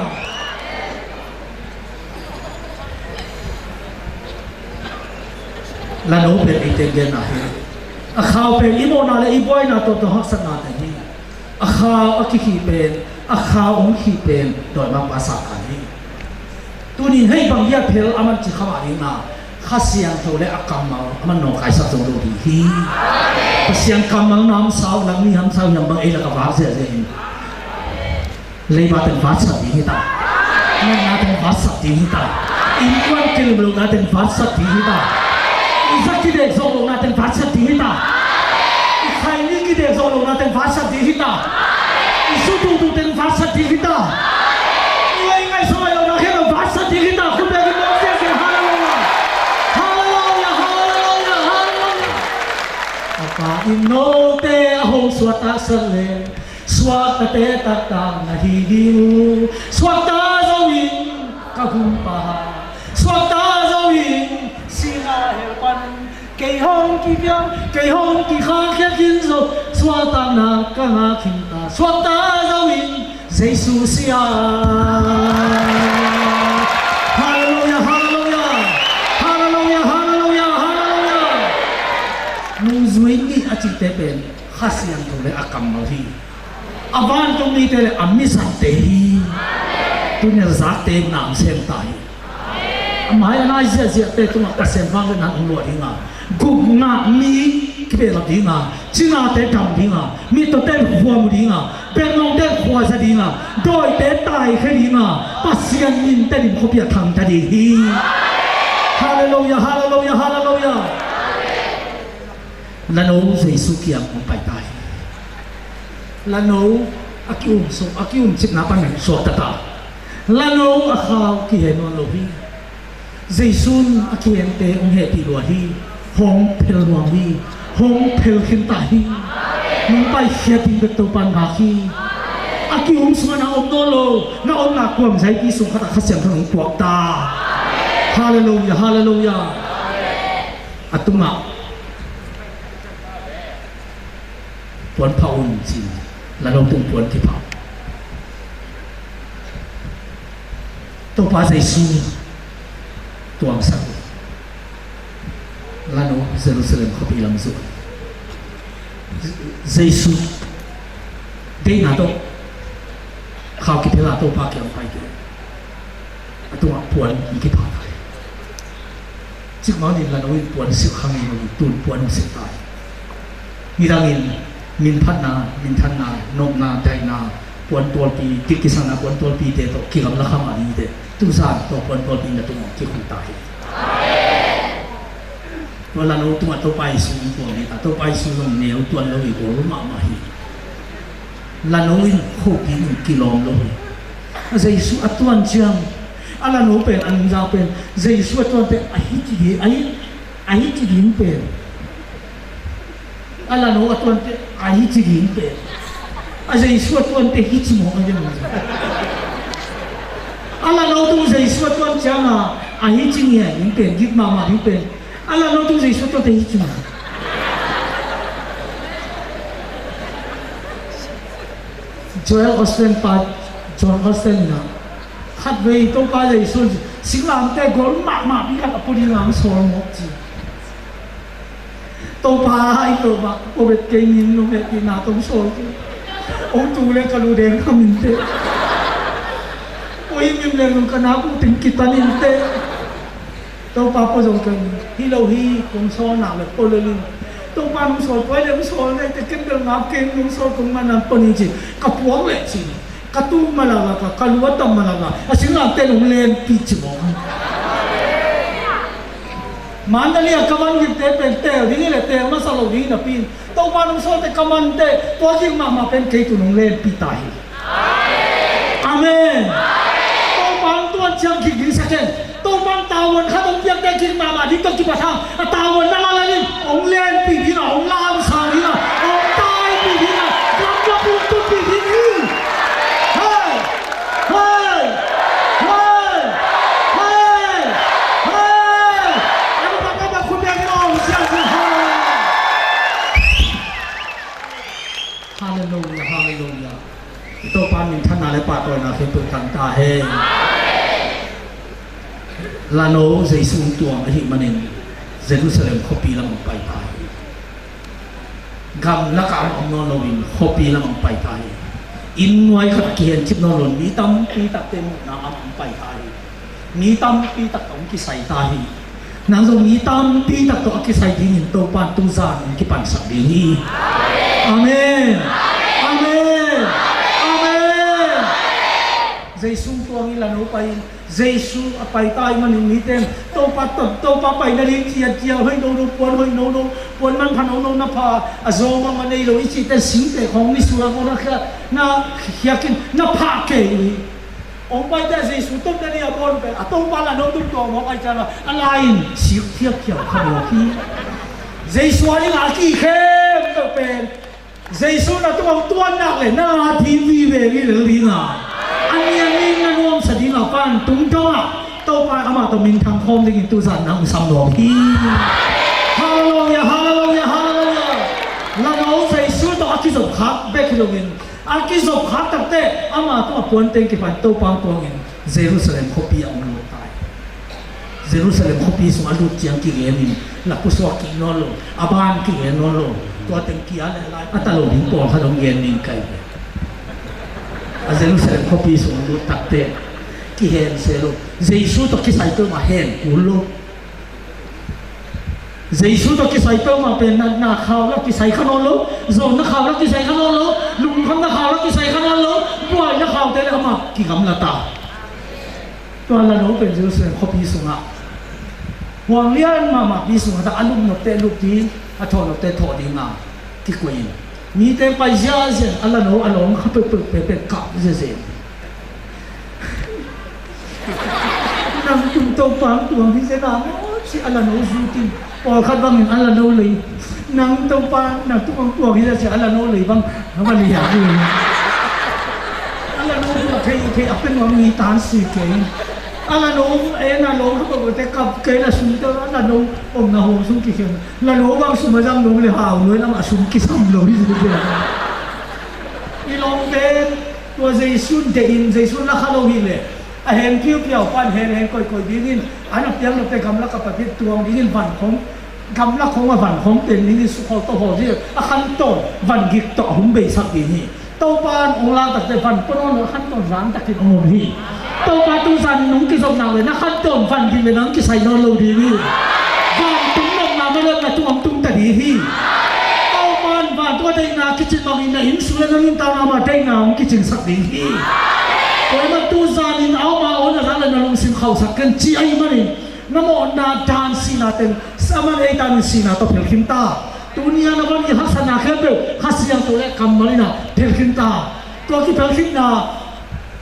Lano pen eite genna hi. A khau pen i mawhna le i buaina tawh tawh haksatna te hi. A khau a kikhih pen, a khau hong khih pen dawimangpa Satan hi. Tunin hei bang hiat phel a man ci kha mah ding a, Kha Siangtho le a kammal a man nawngkaisak zo lo ding hi. Pasian kammal na hamsa uh, nang mi hamsa uh hiam bang ei lak a vak ziahziah in. Leiba teng vatsat ding hi ta. Nunna teng vatsat ding hi ta. Innkuan kilem lohna teng vatsat ding hi ta. I za kidek zawh lohna teng vatsat ding hi ta. I khaini kidek zawh lohna teng vatsat ding hi ta. I su duhduh teng vatsat ding hi ta. I ei ngaihsut ngaih lohna khempeuh vatsat ding hi ta. Khut beng in, mawk ziahziah, Halleluiah. Halleluiah, Halleluiah, Halleluiah. A pa in note a hong suah taksak leh, suaktate taktak na hi ding uh. Suakta zo in ka Gumpa, suakta zo in sihna hell pan. Kei hong kipiak, kei hong kikhahkhia khin zo, suahtakna ka ngah khin ta. Suakta zo in Jesu siang. Halleluiah, Halleluiah. Halleluiah, Halleluiah, Halleluiah. Nungzui nih a cihte pen Kha Siangtho le a kammal hi. A vantung mite le a mizante hi. Tunia zakte nam sem ta hi. A mai a nai ziahziahte tungah Pasian vangliatna hong luah ding a, gupna mi kibehlap ding a, cinate dam ding a, mittawte khua mu ding a, bengngongte khua za ding a, dawite taikhia ding a, Pasian minte lim khuapi ah thangta ding hi. Halleluiah, Halleluiah, Halleluiah. Lano Jesu kiang hong pai ta hi. Lano a ki-um sung, a ki-um cikna pan suakta ta. Lano a khau kihe nawn lo hi. Jesu in a kihente hong hehpih lua hi. Hong phel nuam hi. Hong phel khin ta hi. Nong paikhiat ding bek Topa in ngak hi. A ki-um sungah na om nawn lo. Na omna kuam zaipi sung khatah Kha Siangtho in hong puak ta. Halleluiah, Halleluiah. A tungah puan phah un ci-in Lano tung puan kiphah. Topa Jesu tuangsak uh. Lano Jerusalem khuapi lam zuan. Jesu deihna tawh khau kiphel a Topa kiang pai kei. A tungah puan hong kiphah ta hi. Cikmah in Lano in puan silh kha ngei lo hi, tun puan hong silh ta hi. Nidangin minphatna, minthanna, nopna, daihna, puan tualpi, dik kisakna puan tualpite tawh kigamla kha mah ding hi teh, tuzan tua puan tualpi na tungah kikhum ta hi. Tua Lano tungah Topa Jesu in tuang hi ta, Topa Jesu zong neu tuan lo hi, gol mahmah hi. Lano in khopin kilawm lo hi. A Jesu a tuan ciang, a Lano pen, a nungzak pen, Jesu a tuante a hi ci ding, a hi, a hi ci ding pen. A Lano a tuante a hi ci ding pen. A Jesu a tuante hi ci mawk a gen. A Lano tung Jesu a tuan ciang a, a hi ci ngiat ding pen, gik mahmah ding pen. A Lano tung Jesu a tuante hi ci mawk. Joel Osteen pa, John Osteen in ah, khatvei Topa Jesu in singlamteh gol mahmah pi khat a pua ding a hong sawl mawk ci. Topa, i Topa, ko bet kei min nong hehpihna tawh hong sawl kei. Hong tu le ka lu deng kha min teh. Ko hih mim leng nong ka nak uh teng kitan in teh. Topa pua zong ken hi lo hi, kong sawl nak le pua lo ling. Topa nong sawl pua le nong sawl le te ken bel ngap keng, nong sawl kong man nan pua ning ci. Ka puak leh ci. Ka tu malak lak a, ka lu a tam malak a, a singlamteh nong lenpih ci mawk. Mandalay a ka man gikte pen teel ding hi le teel masa lo ding hi napi in. Topa nong sawlte ka mante, tua gik mahmah pen kei tu nong lenpih ta hi. Amen. Topa nong tuan ciang gik ding sa ken. Topa nong tavuan khat hong piakte gik mahmah ding tawh kipat hang, a tavuan na la la ding, hong lenpih ding a, hong lamsang ding a, hong taipih ding a, gamla pung tutpih ding hi. Hei! Hei! Hei! Hei! Hei! A nungak peuhmah khut beng in aw, hong sia sia. Hei! Halleluiah, halleluiah. I Topa minthanna le pahtawina khempeuh tang ta hen. Lano Jesu tuang ahih manin Jerusalem khuapi lam hong pai ta hi. Gamlak ah om nawn loin khuapi lam hong pai ta hi. Inn nuai khat a kihencip nawn loin mi tampi takte muhna ah hong pai ta hi. Mi tampi tak tawh hong kisai ta hi. Nang zong mi tampi tak tawh a kisai dingin Topa in tuzan hong kipansak ding hi. Amen. Amen. Amen. Jesu tuang in la no pai in, Jesu a pai ta ahih manin mite in Topa, To- Topa pai nading ciatciat, hoih nono, puan hoih nono, puan manpha nono na pha, a zaw mahmah nei lo i cihte, singte khawng ni sua khawng na khia, na khiak in na phah kei uh hi. Hong paite Jesu tawh na ni a bawl pen a Topa la no tum tua mawk ai ciang a, a lai in sik thiakhiau kha mawk hi. Jesu a ding a ki khempeuh pen Jesu na tungah hong tuan nak le na thi vive vive ding a, a niangin na nuamsa ding a, pan tung dong a Topa in amah tawh minthang khawm dingin tuzan na hong sam nuam hi. Halleluia, halleluia, halleluia. La no Jesu tawh a kizop khak bek hi loin, a kizop khak takte ama tungah puan teng kipan Topa hong tuangin Jerusalem khuapi ah hong lut ta hi. Jerusalem khuapi sung a lut ciang kigen in, la pusuak kik nawn lo, a ban kigen nawn lo, tua teng kia le lai a ta lo ding pawlkhat hong gen ning kai ve. A Jerusalem khuapi sung a lut takte kihen se lo, Jesu tawh kisai peuhmah hen kul lo. Jesu tawh kisai peuhmah pen natna khau la kisai kha nawn lo, zawhna khau la kisai kha nawn lo, lungkhamna khau la kisai kha nawn lo, buaina khaute le amah kigamla ta. Tua la no pen Jerusalem khuapi sungah huang lian mahmah pi sungah a lup nopte lup ding, a thawh nopte thawh ding a kikoih in, mite pai ziahziah in a la no a lawng kha peuhpeuh peuhpeuh kap ziahziah in. Nang tung Topa hong tuang hi zen a maw ci a la no zut in, pawlkhat bangin a la no lei, nang Topa nang tung hong tuang hi zen ci a la no lei bang a va liak hi. A la no tuak thei thei a pen nuam ni tan si kei. A la no en a lawng kha peuhpeuhte kap kei in a sumte a la no omna hong sum kikhen. La no bang sum a zang lo le hau lo in amah sum kisam lo hi zen. I lawmte tua Jesu deih in, Jesu na kha lo hi leh a hen phiuphiau pan hen hen koikoi dingin, a na piang lote gamlak a papi tuang dingin van khong, gamlak khong a van khong pen dingin sukhawl tawhawl ding a khantawn van gik tawh a hum beisak ding hi. Topa in hong lak takte van pua nawn lo, a khantawn zang takin hong om hi. Topa tuzan nung kizop nak le na khantawn van gik le nang kisai nawn lo ding hi. Van tung nopna ma le na tung hong tung ta ding hi. Topa in van tua deihna kicin bangin na inn sung le na nuntakna mah deihna hong kicingsak ding hi. Tua ahih man tuzan in a om a awn a zang le na lungsim khauhsak ken ci ahih manin na mawhna dan sihna teng saman ei tanin sihna tawh phelkhim ta. Tuni a na van i haksatna khempeuh Kha Siangtho le kammal in a phelkhim ta. Tua kiphelkhimna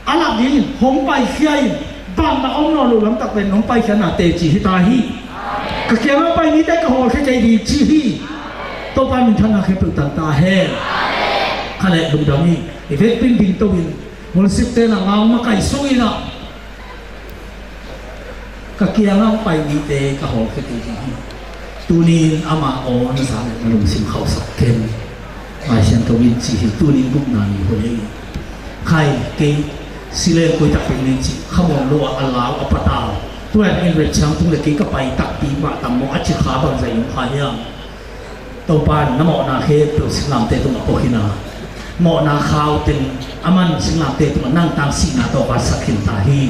a lak dingin hong paikhia in, bangmah om nawn loh lamtak pen hong paikhiatna teci hi ta hi. Ka kiangah pai mite ka hawlkhia kei ding ci hi. Topa minthanna khempeuh tang ta hen. Kha le lungdam hi. I vekpin dingto in, worship-te na ngaung makaih sung in a, ka kiangah hong pai mite ka hawlkhia kei ding hi. Tuni in amah awn a zang le na lungsim khauhsak ken. Lai Siangtho in ci hi, tuni in gupna ni hua hi. Khai kei si le koi tak pek ning ci, khamuang lo a, a lau a patau. Tua in rapture tung le kei ka pai takpi mah tam maw a ci kha bangzah in kha hiam? Topa in na mawhna khempeuh singlamteh tungah pok in a, mawhna khau teng a man singlamteh tungah nang tang sihna tawh vansak khin ta hi.